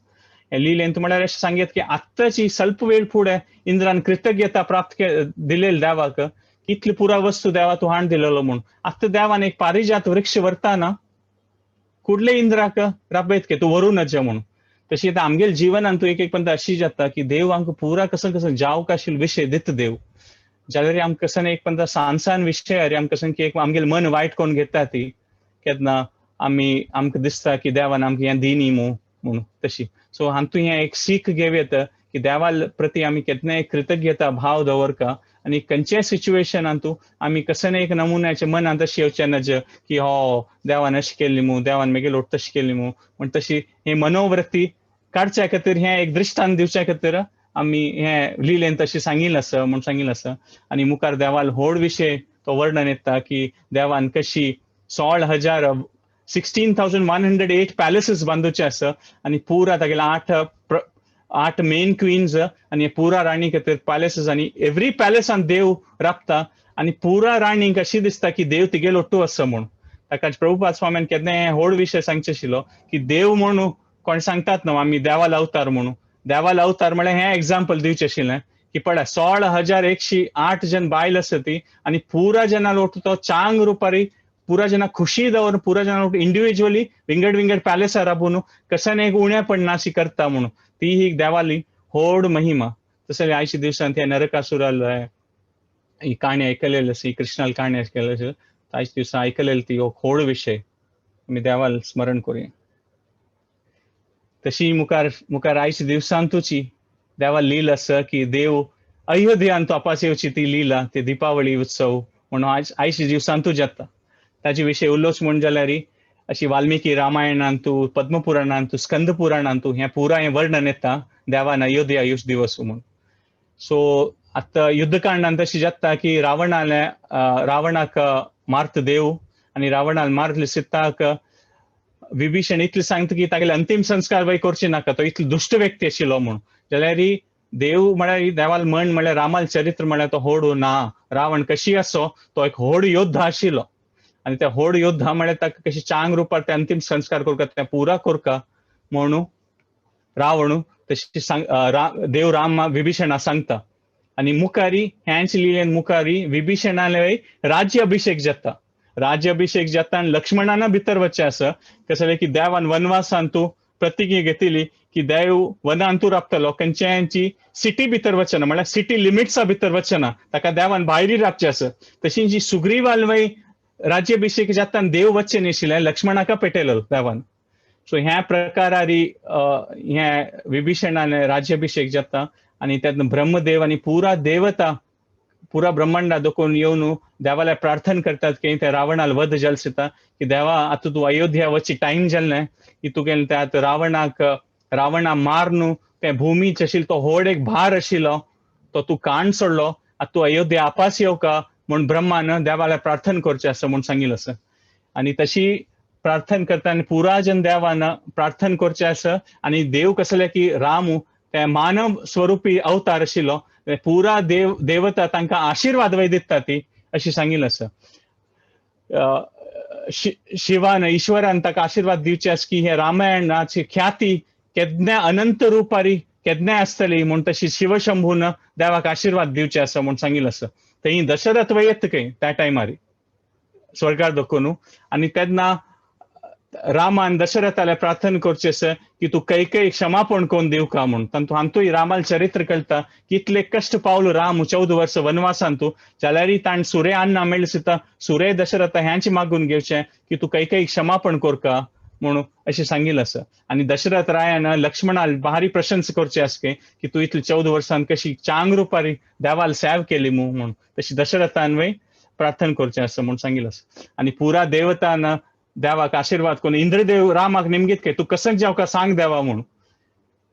हें लिलेंत म्हळ्यार अशें सांगयत की आत्ताची स्वल्प वेळ फुडें इंद्रान कृतज्ञता प्राप्त दिलेली देवाक इतली पुरा वस्तू देवा तूं हाण दिलेलो म्हूण. आतां देवान एक पारिजात वृक्ष व्हरतना कुडले इंद्राक राबयत की तूं व्हरूं नज म्हूण. तशी आतां आमगेल जिवनान तूं एक एक पंत अशी जाता की देव आमकां पुरा कसन कसन जावक आशिल्लो विशय दिता देव जाल्यार आमकां कसन एक पंत सान सान विशय अरे आमकां कसन की एक आमगेल मन वायट कोण घेता ती केन्ना आमी आमकां दिसता की देवान आमकां हें दिनी मू म्हूण तशी. सो हातूंत हें एक सीख घेवं येता की देवा प्रती आमी केन्नाय कृतज्ञता भाव दवरका आनी खंयच्याय सिच्युएशनांतू आमी कसले एक नमुन्याचे मनांत अशें येवचें नज की हो देवान अशें केल्ली मू देवान मागीर लोट तशें केल्ली मू म्हूण तशी ही मनोवृत्ती काडच्या खातीर हें एक दृश्टांत दिवच्या खातीर आमी हें लिलेन तशें सांगिल्लें आसा म्हूण सांगिल्लें आसा. आनी मुखार देवाल व्हड विशय तो वर्णन येता की देवान कशी 16,000 16,108 पॅलेसीस बांदूचे आसा आनी पुरा तागेले आठ मेन क्वीन्स आनी पुरा राणी खातीर पॅलेसीस आनी एवरी पॅलेसान देव राबता आनी पुरा राणीक अशी दिसता की देव तिगेलो ओट्टू आसा म्हूण. ताका प्रभुपाद स्वामीन केन्नाय व्हड विशय सांगचे आशिल्लो की देव म्हणून कोण सांगतात न्हू आमी देवाल अवतार म्हणून. देवाल अवतार म्हळ्यार हें एग्जाम्पल दिवचें आशिल्लें की पळय 16,108 जन बायल आसा ती आनी पुरा जना लोट तो चांग रुपारी पुरा जना खुशी दवर पुरा जना लोट इंडिविज्युअली विंगड विंगड पॅलेसार राबून कशाने एक उण्या पडना अशी करता म्हणून ती ही देवाली होड महिमा. तशें आयच्या दिवसान त्या नरकासुराल ही काणी आयकलेली आसा, ही कृष्णाल काणी आयकलेली आसा. आयच्या दिवसान आयकलेली ती हो होड विशय आमी देवाल स्मरण करुया. तशी मुखार मुखार आयच्या दिवसांतूची देवा लील आसा की देव अयोध्यान तो आपास येवची ती लीला ती दिपावळी उत्सव म्हणून आयच्या दिवसांतू जाता. ताचे विशय उलोवच म्हूण जाल्यार अशी वाल्मिकी रामायणांतू पद्मपुराणांतू स्कंद पुराणांतू हें पुरा हें वर्णन येता देवान अयोध्या येवच दिवस म्हूण. सो आतां युद्धकांडान तशी जाता की रावणाले रावणाक मारत देव आनी रावणान मारले सीताक विभीषण इतलें सांगता की तागेले अंतीम संस्कार वय करचे नाका, तो इतलो दुश्ट व्यक्ती आशिल्लो म्हूण. जाल्यार देव म्हळ्यार देवाल म्हण म्हळ्यार रामाल चरित्र म्हळ्यार तो होड ना. रावण कशी आसो तो एक होड योद्धा आशिल्लो आनी त्या होड योद्धा म्हळ्यार ताका कशी चांग रुपार ते अंतीम संस्कार करका ते पुरा करका म्हणून रावण तशी देव राम विभीषणा सांगता. आनी मुखारी ह्यांच लिलेन मुखारी विभीषणाले राज्य अभिषेक जाता. राज्य अभिषेक जाता आनी लक्ष्मणाना भितर वचचें आसा. कसलें की देवान वनवासान तूं प्रतिज्ञा घेतली की देव वनांतू राबतलो, खंयच्याची सिटी भितर वचना, म्हळ्यार सिटी लिमिट्सा भितर वचना, ताका देवान भायरी राबचें आसा. तशी जी सुग्रीवाल राज्याभिषेक जाता देव वचचें नाशिल्लें, लक्ष्मणाका पेटयलो देवान. सो ह्या प्रकारारी ह्या विभीषणान राज्याभिषेक जाता आनी तेन्ना ब्रह्मदेव आनी पुरा देवता पुरा ब्रह्मांडा दोकोन येवन देवाला प्रार्थना करतात की त्या रावणाल वध जाल दिता की देवा आतां तूं अयोध्या वचची टायम जाल्लें की तुगेलें ते आतां रावणाक रावणा मार न्हू तें भुमीच आशिल्लो तो व्हड एक भार आशिल्लो तो तूं काण सोडलो, आतां तूं अयोध्या आपास येवका म्हूण ब्रह्मान देवाला प्रार्थना करचें आसा म्हूण सांगिल्लें आसा. आनी तशी प्रार्थना करता आनी पुरा जन देवान प्रार्थना करचें आसा. आनी देव कसले की राम ते मानव स्वरुपी अवतार आशिल्लो, पुरा देव देवता तांकां आशिर्वाद वय दिता ती अशी सांगिल्लें आसा. शिवान ईश्वरान ताका आशिर्वाद दिवचे आसा की हे रामायणाची ख्याती केन्ना अनंत रुपारी केन्ना आसतली म्हूण तशी शिवशंभून देवाक आशिर्वाद दिवचे आसा म्हूण सांगिल्लें आसा. थंय दशरथ वय येता खंय त्या टायमार स्वर्गार दखून आनी तेन्ना रामान दशरथाले प्रार्थना करचें आसा की तूं कैकेयी क्षमापण करून दिवका म्हूण. तातूंत हातूंय रामाल चरित्र कळटा कितले कश्ट पावलो राम 14 वर्सां वनवासान तूं जाल्यारय ताणें सुरे अन्ना मेळ्ळें सुद्दां सुरे दशरथा ह्यांचे मागून घेवचें की तूं कैकेयी क्षमापण करका म्हणून अशें सांगिल्लें आसा. आनी दशरथ रायान लक्ष्मणाल भारी प्रशंसा करची आसा की तूं इतले 14 वर्सान कशी चांग रुपारी देवाल सेव केली म्हूण तशी दशरथान वय प्रार्थना करचें आसा म्हूण सांगिल्लें आसा. आनी पुरा देवतान देवाक आशिर्वाद करून इंद्रदेव रामाक निमगीत काय तूं कसं जावका सांग देवा म्हूण.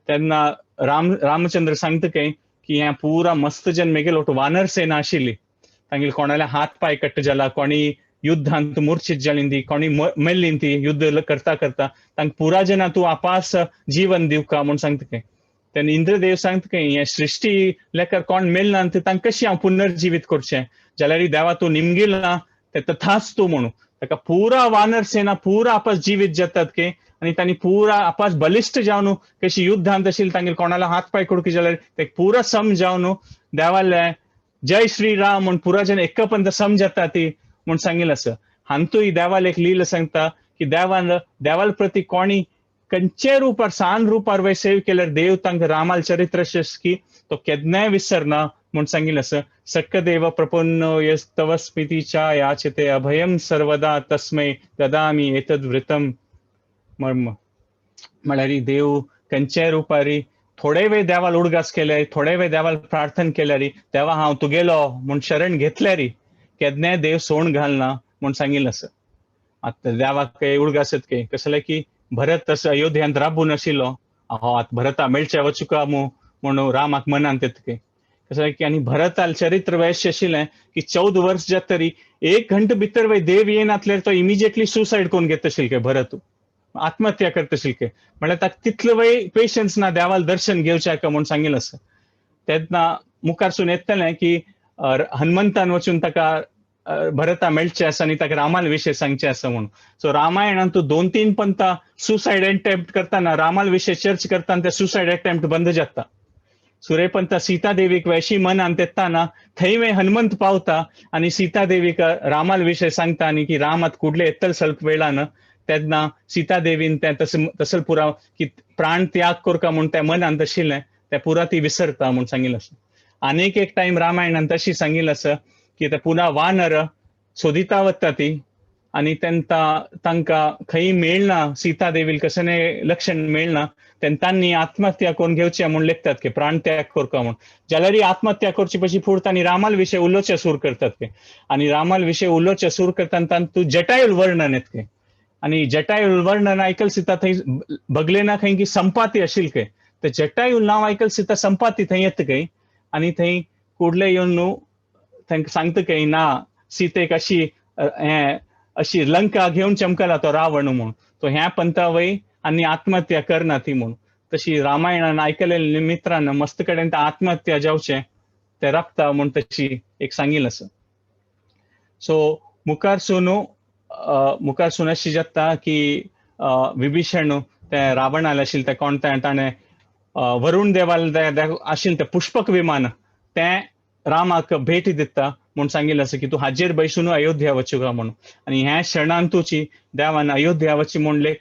तेन्ना रामचंद्र सांगता काय की हें पुरा मस्त जन मेगेल ओटू वानर सेना आशिल्ली, तांगेले कोणाले हात पांय कट्ट जाला, कोणी युद्धांत मूर्छित जाली ती, कोणी मेल्ली ती युद्ध करता करता, तांकां पुरा जना तूं आपास जीवन दिवका म्हूण सांगता काय. तेन्ना इंद्रदेव सांगता काय हें सृश्टी लेकर कोण मेलना ते तांकां कशी हांव पुनर्जिवीत करचें, जाल्यार देवा तूं निमगिला ते तथाच तूं म्हणून ताका पुरा वानर सेना पुरा आपस जिवीत जातात की आनी तांणी पुरा आपस बलिश्ट जावन कशी युद्धांत आशिल्ले तांगेले कोणाला हात पांय कुडकी जाल्यार ते पुरा सम जावन देवाले जय श्री राम म्हूण पुरा जन एकपंत सम जाता ती म्हूण सांगिल्लें आसा. हातूंय देवाल एक लीला सांगता की देवान देवाल प्रती कोणी खंयचे रुपार सान रुपार वय सेव केल्यार देव तांकां रामाल चरित्र की तो केन्नाय विसरना म्हूण सांगिल्लें आसा. सक्कदेव प्रपन्नो यस्तव स्मितीच्या याचते अभयम सर्वदा तस्मै ददामी एतद् व्रतम मर्म. म्हळ्यार देव खंयच्याय रुपारी थोडे वेळ देवाल उडगास केल्यार, थोडे वेळ देवाल प्रार्थना केल्यार, देवा हांव तुगेलो म्हूण शरण घेतल्यार केन्नाय देव सोण घालना म्हूण सांगिल्लें आसा. आतां देवाक काय उडगास येता काय कसलें की भरत तसो अयोध्यांत राबून आशिल्लो, हो आतां भरता मेळचे वचुका मू म्हणून रामाक मनांत येता काय कसलें की. आनी भरताल चरित्र वैश्य आशिल्लें की 14 वर्स जात तरी 1 घंटे भितर वय देव येनातल्यार तो इमिजिएटली सुसायड करून घेता आशिल्ले काय, भरत आत्महत्या करता आशिल्ले काय. म्हळ्यार ताका तितलो वय पेशन्स ना देवाल दर्शन घेवचें का म्हूण सांगिल्लें आसा. तेन्ना मुखारसून येतलें की हनुमंतान वचून ताका भरता मेळचें आसा आनी ताका रामाल विशय सांगचें आसा म्हूण. सो रामायणान तूं 2-3 पंता सुसायड अटेम्प्ट करतना रामाल विशय चर्च करतना ते सुसायड अटेम्प्ट बंद जाता. सुरेपंता सीता देवीक वैशी मनान तेत्ताना थंय वय हनुमंत पावता आनी सीता देवीक रामाल विशय सांगता आनी की राम आतां कुडले येतले स्वल्प वेळान. तेन्ना सीता देवीन तें तसल पुरा की प्राण त्याग करका म्हूण तें मनान आशिल्लें तें पुरा ती विसरता म्हूण सांगिल्लें आसा. आनीक एक टायम रामायणान तशी सांगिल्लें आसा की ते पुन्हा वानर सोदिता वता ती आनी तेन्ना तांकां खंय मेळना सीता देवील कसने लक्षण मेळना तेन्ना तांणी आत्महत्या करून घेवचें म्हूण लेखतात की प्राण त्याग करका म्हूण. जाल्यार आत्महत्या करची पशी फुडें तांणी रामाल विशय उलोवचें सूर करतात की आनी रामाल विशय उलोवचें सूर करतना तांतूं जटायू वर्णन येता की आनी जटायू वर्णन आयकल सीता थंय बगले ना खंय की संपाती आशिल्ली खंय, ते जटायू नांव आयकल सीता संपाती थंय येता खंय आनी थंय कुडले येवन न्हू तांकां सांगता की ना सीतेक अशी हें अशी लंका घेवन चमकला तो रावण म्हूण, तो ह्या पंथा वय आनी आत्महत्या करना ती म्हूण. तशी रामायणान आयकलेल्या निमित्रान मस्त कडेन ते आत्महत्या जावचें ते राबता म्हूण तशी एक सांगिल्लें आसा. सो मुखार सून मुखार सून अशी जाता की विभीषण ते रावणाले आशिल्लें ते कोण तें ताणें वरुण देवाले आशिल्लें तें पुष्पक विमान तें रामाक भेट दिता म्हूण सांगिल्लें आसा की तूं हाजेर बैसून अयोध्या वचूं म्हूण. आनी ह्या क्षणान तुची देवान अयोध्या वची म्हूण लेख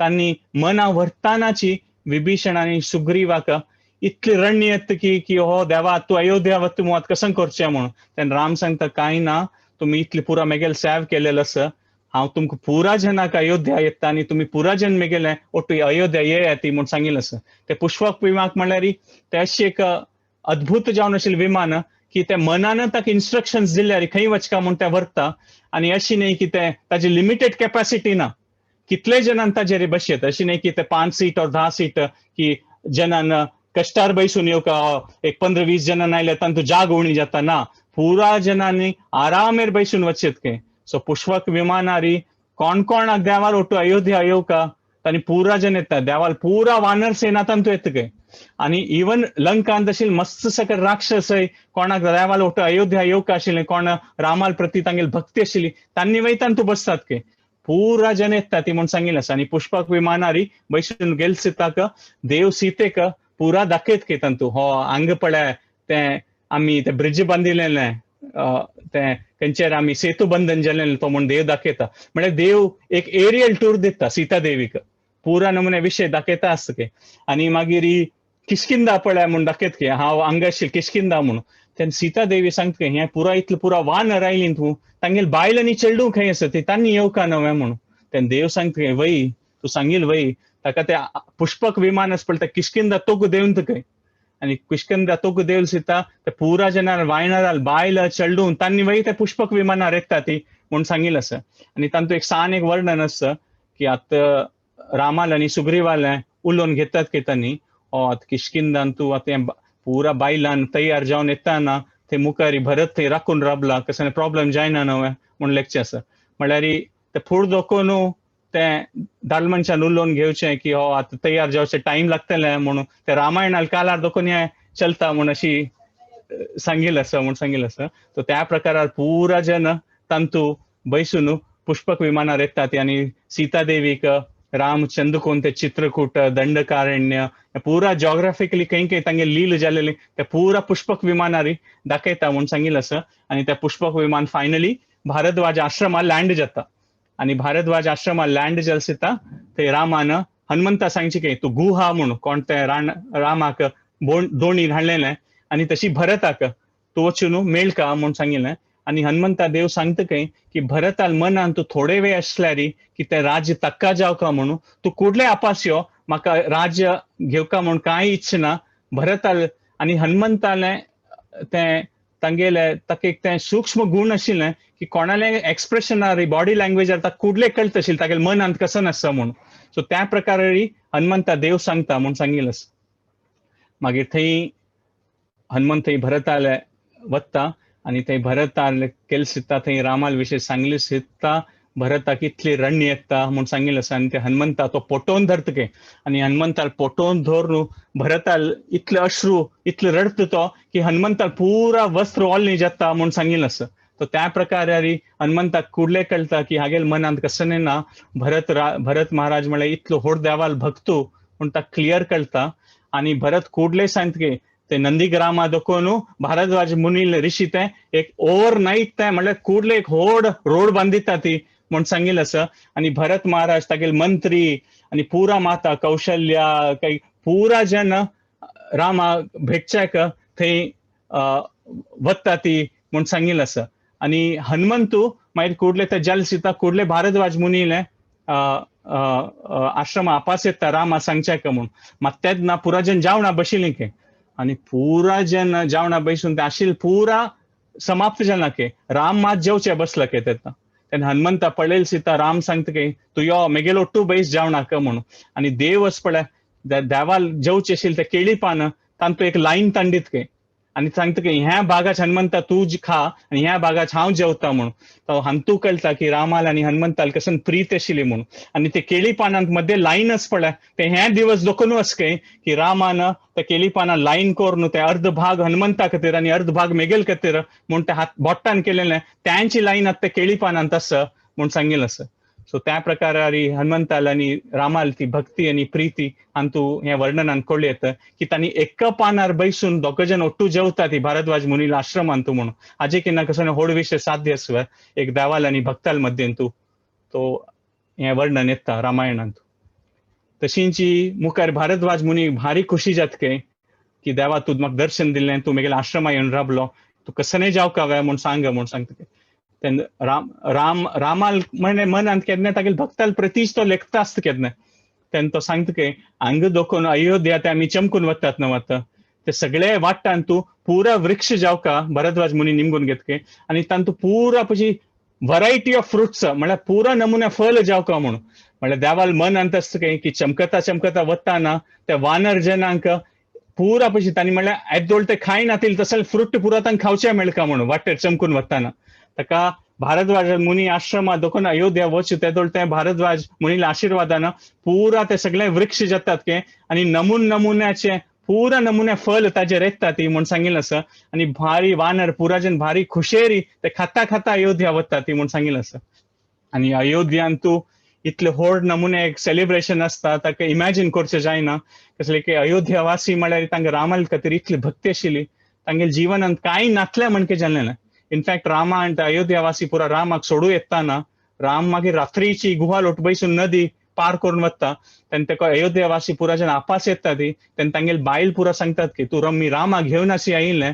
तांणी मना व्हरतानाची विभीषण आनी सुग्रीवाक इतली रण्य येता की की हो देवा तूं अयोध्या वता म्हूण आतां कसं करचें म्हूण. तेन्ना राम सांगता कांय ना, तुमी इतली पुरा मेगेल सेव केलेलो आसा, हांव तुमकां पुरा जनाक अयोध्या येता आनी तुमी पुरा जन मेगेले ओटू अयोध्या येया ती म्हूण सांगिल्लें आसा. ते पुष्पक विमाक म्हणल्यार ते अशी एक अद्भुत जावन आशिल्लें विमान की ते मनान ताका इन्स्ट्रक्शन्स दिल्यार खंय वचका म्हूण ते व्हरता आनी अशी न्हय की ते ताजी लिमिटेड कॅपॅसिटी ना, कितले जणान ताजेर बसयत, अशी न्हय की ते 5 सीट और 10 सीट की जणान कश्टार बैसून येवका एक 15-20 जणां आयले तांतू जाग उणी जाता ना, पुरा जणांनी आरामेर बैसून वचयत के. सो पुष्पक विमानारी कोण कोणाक देवाल ओटू अयोध्या येवका तांणी पुरा जन येता, देवाल पुरा वानर सेना तांतू येता के. आनी इवन लंकान तशी मस्त सकल राक्षसय कोणाक देवाल ओटू अयोध्या येवका आशिल्लें, कोण रामाल प्रती तांगेली भक्ती आशिल्ली तांणी वयता तूं बसतात के, पुरा जन येता ती म्हूण सांगिल्लें आसा. आनी पुष्पक विमानारी बैसून गेल सीताक देव सीतेक पुरा दाखयत के तांतू हो हांग पळय तें आमी ते ब्रिज बांदिल्लें तें खंयचेर आमी सेतू बंधन जालें तो म्हूण देव दाखयता. म्हळ्यार देव एक एरियल टूर दिता सीता देवीक, पुरा नमुने विशय दाखयता आसता के. आनी मागीर किष्किंदा पळय म्हूण दाखयत की हांव हांगा आशिल्लें किष्किंदा म्हूण. तेन्ना सीता देवी सांगता हें पुरा इतलें पुरा वानर आयलीं तूं तांगेली बायल आनी चेडूं खंय आसा ती तांणी येवका नवें म्हूण. तेन्ना देव सांगता वय तूं सांगील वय ताका ते पुष्पक विमान आसा पळय तें किष्किंदा तोग देवन तुका. आनी किष्किंदा तोग देवल सीता ते पुरा जनार वायनराल बायल चेडूं तांणी वय ते पुष्पक विमानार येता ती म्हूण सांगिल्लें आसा. आनी तांतूं एक सान एक वर्णन आसा की आतां रामाल आनी सुग्रीवाले उलोवन घेतात की तांणी ओ आतां किष्किंदान तूं आतां पुरा बायलान तयार जावन येताना ते मुखारी भरत थंय राखून राबला कसले प्रॉब्लम जायना नवें म्हूण लेखचें आसा. म्हळ्यार ते फूड दोखोन तें दादले मनशान उलोवन घेवचें की हो आतां तयार जावचें टायम लागतलें म्हणून ते रामायणाल कालार दोखून हें चलता म्हूण अशी सांगिल्लें आसा म्हूण सांगिल्लें आसा. सो त्या प्रकारार पुरा जन तांतू बैसून पुष्पक विमानार येतात आनी सीता देवीक राम चंद्रकोण ते चित्रकूट दंडकारण्य पुरा जॉग्राफिकली खंय खंय तांगे लील जालेली ते पुरा पुष्पक विमानारी दाखयता म्हूण सांगिल्लें आसा. आनी ते पुष्पक विमान फायनली भारद्वाज आश्रमा लँड जाता. आनी भारद्वाज आश्रमा लँड जाल सीता ते रामान हनुमंता सांगचे की तूं गुहा म्हूण कोण ते रामाक दोणी हाडलेलें आनी तशी भरताक तूं वचून मेळका म्हूण सांगिल्लें. आनी हनुमंता देव सांगता खंय की भरताल मनान तूं थोडे वेळ आसल्यार की तें राज्य तक्का जावका म्हणून तूं कुडले आपास यो म्हाका राज्य घेवका म्हूण कांय इच्छा ना भरताल. आनी हनुमंतालें तें तांगेले ताका एक तें सूक्ष्म गुण आशिल्लें की कोणाले एक्सप्रेशनार बॉडी लँग्वेजार ताका कुडले कळटा आशिल्लें तागेले मनांत कसं नासता म्हूण. सो त्या प्रकारे हनुमंता देव सांगता म्हूण सांगिल्लें आसा. मागीर थंय हनुमंत थंय भरताले वता आनी थंय भरताले केल सीता थंय रामाल विशय सांगली सीता भरताक इतली रण्य येता म्हूण सांगिल्लें आसा. आनी ते हनुमंता तो पोटोवन धरता के आनी हनुमंताल पोटोवन धरून भरताल इतले अश्रू इतले रडटा तो की हनुमंताल पुरा वस्त्र ओल्लें जाता म्हूण सांगिल्लें आसा. तो त्या प्रकारे हनुमंताक कुडले कळटा की हागेल मनांत कसं ना भरत भरत महाराज म्हळ्यार इतलो होड देवाल भक्तू म्हूण ताका क्लियर कळटा. आनी भरत कुडले सांगता की ते नंदीग्रामा दोखोन भारद्वाज मुनी ऋषी ते एक ओवर नायट ते म्हळ्यार कुडले एक होड रोड बांदिता ती म्हूण सांगिल्लें आसा. आनी भरत महाराज तागेले मंत्री आनी पुरा माता कौशल्या काही पुरा जन रामा भेटच्याक थंय वता ती म्हूण सांगिल्लें आसा. आनी हनुमंतू मागीर कुडले ते जल सीता कुडले भारद्वाज मुनीले आश्रमा आपास येता रामा सांगच्याक म्हूण. मात तेन्ना पुरा जन जेवणा बशिल्लें के आनी पुरा जन जेवणा बैसून ते आशिल्लें पुरा समाप्त जाला के राम मात जेवचे बसला के तेन्ना. तेन्ना हनुमंता पळयल सीता राम सांगता की तूं यो मेगेलो ओट्टू बैस जेवणाक म्हणून. आनी देव अस पळय देवाल जेवचे आशिल्लें ते केळी पान तांतू एक लायन तांडीत के आनी सांगता की ह्या भागाच हनुमंता तूं खा आनी ह्या भागाच हांव जेवता म्हणून. तो हांतू कळटा की रामाल आनी हनुमंताल कसन प्रीत आशिल्ली म्हणून. आनी ते केळी पानांत मध्ये लायन आस पळय, ते ह्या दिवस दोखून वचके की रामान त्या केळी पानां लायन करून ते अर्ध भाग हनुमंता खातीर आनी अर्ध भाग मेगेल खातीर म्हूण ते हात बोट्टान केलेले त्यांची लायन आतां केळी पानांत आसा म्हूण सांगिल्लें आसा. सो त्या प्रकारारी हनुमंताल आनी रामाल ती भक्ती आनी प्रीती हांतू हें वर्णनान कळ्ळें येता की तांणी एका पानार बैसून दोग जण ಒಟ್ಟು जेवता ती भारद्वाज मुनील आश्रमांतू म्हणून. हाजे केन्ना कसो व्हड विशय साध्य आसवे एक देवाल आनी भक्ताल मध्येंतू तो हें वर्णन येता रामायणांत. तशींची मुखार भारद्वाज मुनी भारी खुशी जातके की देवा तूं म्हाका दर्शन दिलें, तूं म्हगेल्या आश्रमा येवन राबलो, तूं कसनें जावंक हांवें म्हूण सांग म्हूण सांगता. तेन्ना राम राम रामाल म्हणे मनांत केन्ना तागेले भक्ताल प्रतीच तो लेखता आसता केन्ना. तेन्ना तो सांगता की हांगा दोखून अयोध्या ते आमी चमकून वतात न्हू आतां ते सगळे वाट्टान तूं पुरा वृक्ष जावका भरद्वाज मुनी निमगून घेतके आनी तांतू पुरा पशी व्हरायटी ऑफ फ्रुट्स म्हळ्यार पुरा नमुन्या फल जावका म्हणून. म्हळ्यार देवाल मनांत आसता की की चमकता चमकता वताना त्या वानर जनांक पुरा पशी तांणी म्हळ्यार येदोळ ते खायनातील तसले फ्रूट पुरा तांकां खावचें मेळका म्हणून वाटेर चमकून वताना. ताका भारद्वाज मुनी आश्रमा दोखून अयोध्या वच तेदोळ ते भारद्वाज मुनीला आशिर्वादान पुरा ते सगळे वृक्ष जातात के आनी नमून नमुन्याचे पुरा नमुन्या फल ताजेर येता ती म्हूण सांगिल्लें आसा. आनी भारी वानर पुरा जन भारी खुशेरी ते खाता खाता अयोध्या वता ती म्हूण सांगिल्लें आसा. आनी अयोध्यान तूं इतले व्हड नमुने एक सेलिब्रेशन आसता ताका इमॅजीन करचें जायना. कसलें की अयोध्यावासी म्हळ्यार तांकां रामाल खातीर इतली भक्ती आशिल्ली, तांगेल्या जिवनांत कांय नातलें म्हणके जालें ना. इनफॅक्ट रामा आनी अयोध्यावासी पुरा रामाक सोडू येताना राम मागीर रात्रीची गुहा लोटबयसून नदी पार करून वता तेन्ना ताका अयोध्यावासी पुरा जन आपास येता ती तेन्ना तांगेली बायल पुरा सांगतात की तूं रमी रामाक घेवन अशी आयिल्लें,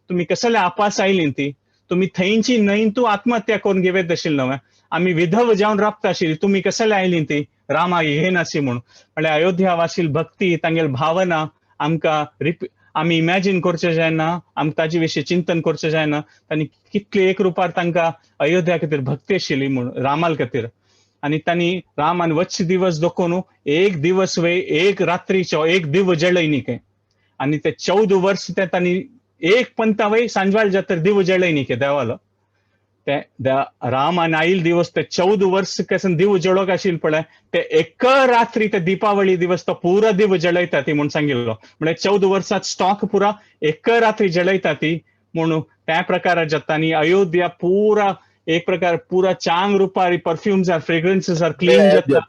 तुमी कसले आपास आयली ती, तुमी थंयची न्हंय तूं आत्महत्या करून घेवत आशिल्ले न्हय, आमी विधव जावन राबता आशिल्ली, तुमी कसले आयली ती रामाक घेनाशी म्हणून. म्हळ्यार अयोध्यावासी भक्ती तांगेली भावना आमकां आमी इमॅजीन करचें जायना, आमकां ताजे विशीं चिंतन करचें जायना. तांणी कितले एक रुपार तांकां अयोध्या खातीर भक्ती आशिल्ली म्हूण रामाल खातीर. आनी तांणी रामान वच्च दिवस दोखून एक दिवस वे एक रात्रीचो एक दिव जळय न्ही खंय. आनी ते 14 वर्स ते तांणी एक पंथा वय सांजवाळ जातर दिव जळय न्ही खंय देवालो. ते रामान आयल दिवस ते 14 वर्स कसन दिव जळोवंक आशिल्ले पळय ते एक रात्री ते दीपावळी दिवस तो पुरा दिव जळयता ती म्हूण सांगिल्लो. म्हळ्यार 14 वर्सात स्टॉक पुरा एक रात्री जळयता ती म्हणून त्या प्रकारात जाता. आनी अयोध्या पुरा एक प्रकार पुरा चांग रुपारी perfumes are fragrances are clean जाता.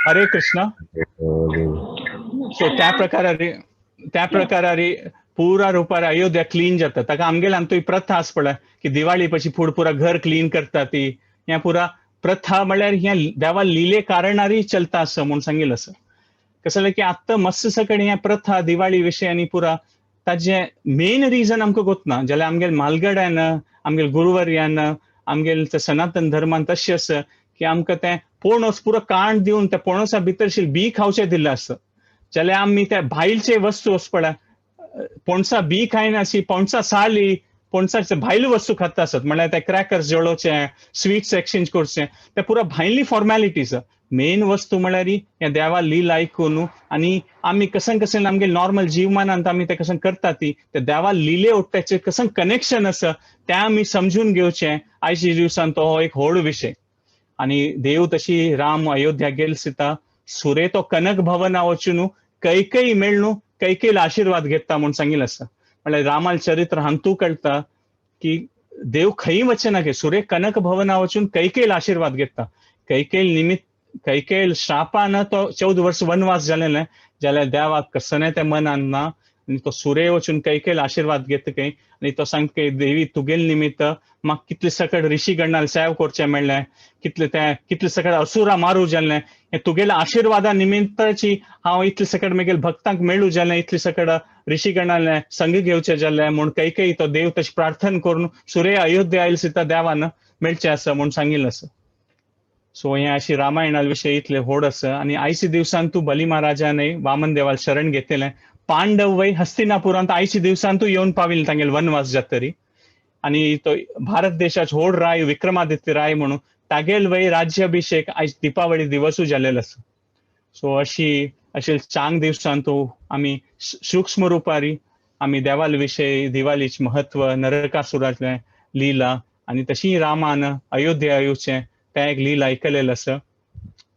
हरे कृष्ण. सो त्या प्रकारारी पुरा रुपार अयोध्या क्लीन जाता. ताका आमगेले आमतोय प्रथा आसा पळय की दिवाळी पशी फूड पुरा घर क्लीन करता ती, ह्या पुरा प्रथा म्हळ्यार ह्या देवा लिले कारणारी चलता आसा म्हूण सांगिल्लें आसा. कसं जालें की आत्तां मस्त सकड ह्या प्रथा दिवाळी विशय आनी पुरा ताजें मेन रिजन आमकां गोतना जाल्यार आमगेले म्हालगड्यान आमगेले गुरुवर्यान आमगेले सनातन धर्मान तशें आसा की आमकां तें पणस पुरो कांड दिवन त्या पणसा भितर बी खावचें दिल्लें आसा. जाल्यार आमी त्या भायलचे वस्तू आसा पळय पणसा बी खायनासी पणसा साली पणसाचे भायल्यो वस्तू खाता आसत म्हळ्यार ते क्रॅकर्स जळोवचे स्वीट्स एक्सचेंज करचे ते पुरा भायली फॉर्मेलिटीज. मेन वस्तू म्हळ्यार ह्या देवा लील आयकून आनी आमी कसन कसन आमगे नॉर्मल जीवमानांत आमी ते कसन करता ती ते देवा लिले ओट्ट्याचें कसन कनेक्शन आसा तें आमी समजून घेवचें. आयच्या दिवसान तो हो एक व्हड विशय. आनी देव तशी राम अयोध्या गेल सीता सुरे तो कनक भवना वचून कैकेयी मेळ्ळू कैकेयीला आशिर्वाद घेता म्हूण सांगिल्लें आसा. म्हळ्यार रामाल चरित्र हांतू कळटा की देव खंय वचना की सुरे कनक भवना वचून कैकेयीला आशिर्वाद घेता. कैकेयी निमित्त कैकेयी श्रापान तो 14 वर्स वनवास जालेले जाल्यार देवाक कसने तें मनान ना आनी तो सुरे वचून कैकेयीला आशिर्वाद घेता खंय आनी तो सांगता की देवी तुगेले निमित्त म्हाका कितले सकड ऋषी गणाल सेव करचें मेळ्ळें, कितले ते कितले सकड असुरा मारू जालें, हें तुगेल्या आशिर्वादा निमित्ताची हांव इतले सकड म्हगेले भक्तांक मेळू जालें, इतले सकड ऋषी गणाले संग घेवचें जालें म्हूण कैकेयी तो देव तशें प्रार्थना करून सुरे अयोध्या आयल सीता देवान मेळचें आसा म्हूण सांगिल्लें आसा. सो हें अशी रामायणा विशय इतले व्हड आसा. आनी आयच्या दिवसान तूं बली महाराजान वामन देवाल शरण घेतलें. पांडव वय हस्तिनापुरांत आयच्या दिवसान तूं येवन पाविल्ले तांगेले वनवास जातरी. आनी तो भारत देशाचो व्हड राय विक्रमादित्य राय म्हणून तागेल वय राज्याभिषेक आयज दीपावळी दिवसूय जालेलो आसा. सो अशी अशे चांग दिवसान तो आमी सूक्ष्म रुपारी आमी देवाल विशय, दिवाळीचें महत्व, नरकासुरातलें लीला आनी तशी रामान अयोध्या येवचें तें एक लीला आयकलेलें आसा.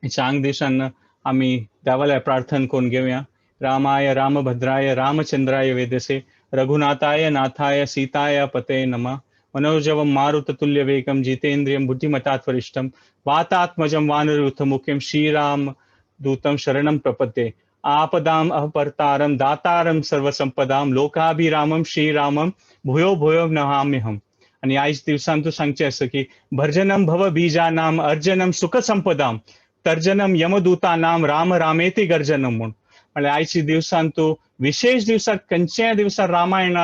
चांग दिवसान आमी देवाल्या प्रार्थना करून घेवया. रामाय रामभद्राय रामचंद्राय वेदसे रघुनाथाय नाथाय सीताय पते नमः. मनोजवं मारुततुल्य वेगं जितेंद्रियं बुद्धिमतात् वरिष्ठं वातात्मजं वानरयूथमुख्यं श्रीराम दूतं शरणं प्रपद्ये. आपदाम अपहर्तारं दातारं सर्वसंपदां लोकाभिरामं श्रीरामं भूयो भूयो नमाम्यहम्. आनी आयज दिवसान तूं सांगचें आसा की भर्जनं भव बीजानाम अर्जनं सुख संपदां तर्जनं यमदूतानाम राम रामेती गर्जनं म्हूण. म्हळ्यार आयच्या दिवसान तूं विशेष दिवसाक खंयच्याय दिवसा रामायण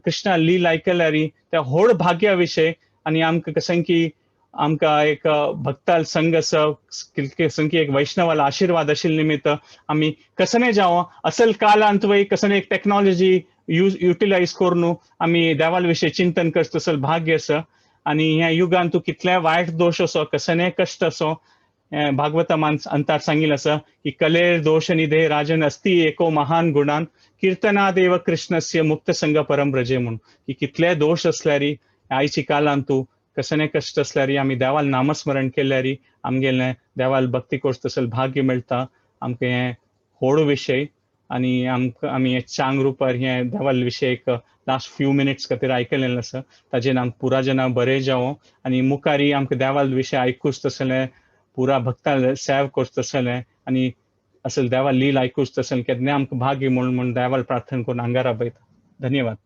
कृष्णा लीला आयकल्यार त्या व्हड भाग्या विशय आनी आमकां कशें की आमकां एक भक्ताल संघ आसा, कसं की एक वैष्णवाला आशीर्वाद आशिल्ले निमित्त आमी कसने जावं असल कालांत वय कसने एक टेक्नॉलॉजी युटिलायज करून आमी देवाल विशय चिंतन करता तसल भाग्य आसा. आनी ह्या युगान तूं कितले वायट दोश असो कसने कश्ट असो भागवतमान अंतार सांगिल्लें आसा की कलेर दोश निधे राजन अस्ति एको महान गुणान कीर्तनादेव कृष्णस्य मुक्त संग परम व्रजे म्हूण. की कितले दोश असल्यारी आयची कालान तूं कसने कश्ट असल्यारी आमी देवाल नामस्मरण केल्यारी आमगेलें देवाल भक्ती करता तसल भाग्य मेळटा. आमकां हें व्हड विशय आनी आमकां आमी चांग रुपार हें देवाल विशय एक लास्ट फ्यू मिनिट्स खातीर आयकलेलें आसा. ताजेर आमकां पुरा जना बरें जावं आनी मुखारी आमकां देवाल विशय आयकूच तसलें पुरा भक्तां सेव करता तसलें आनी असल देवाल लील आयकूच तसलें केन्ना आमकां भाग्य म्हूण म्हूण देवाल प्रार्थना करून आंगार राबयता. धन्यवाद.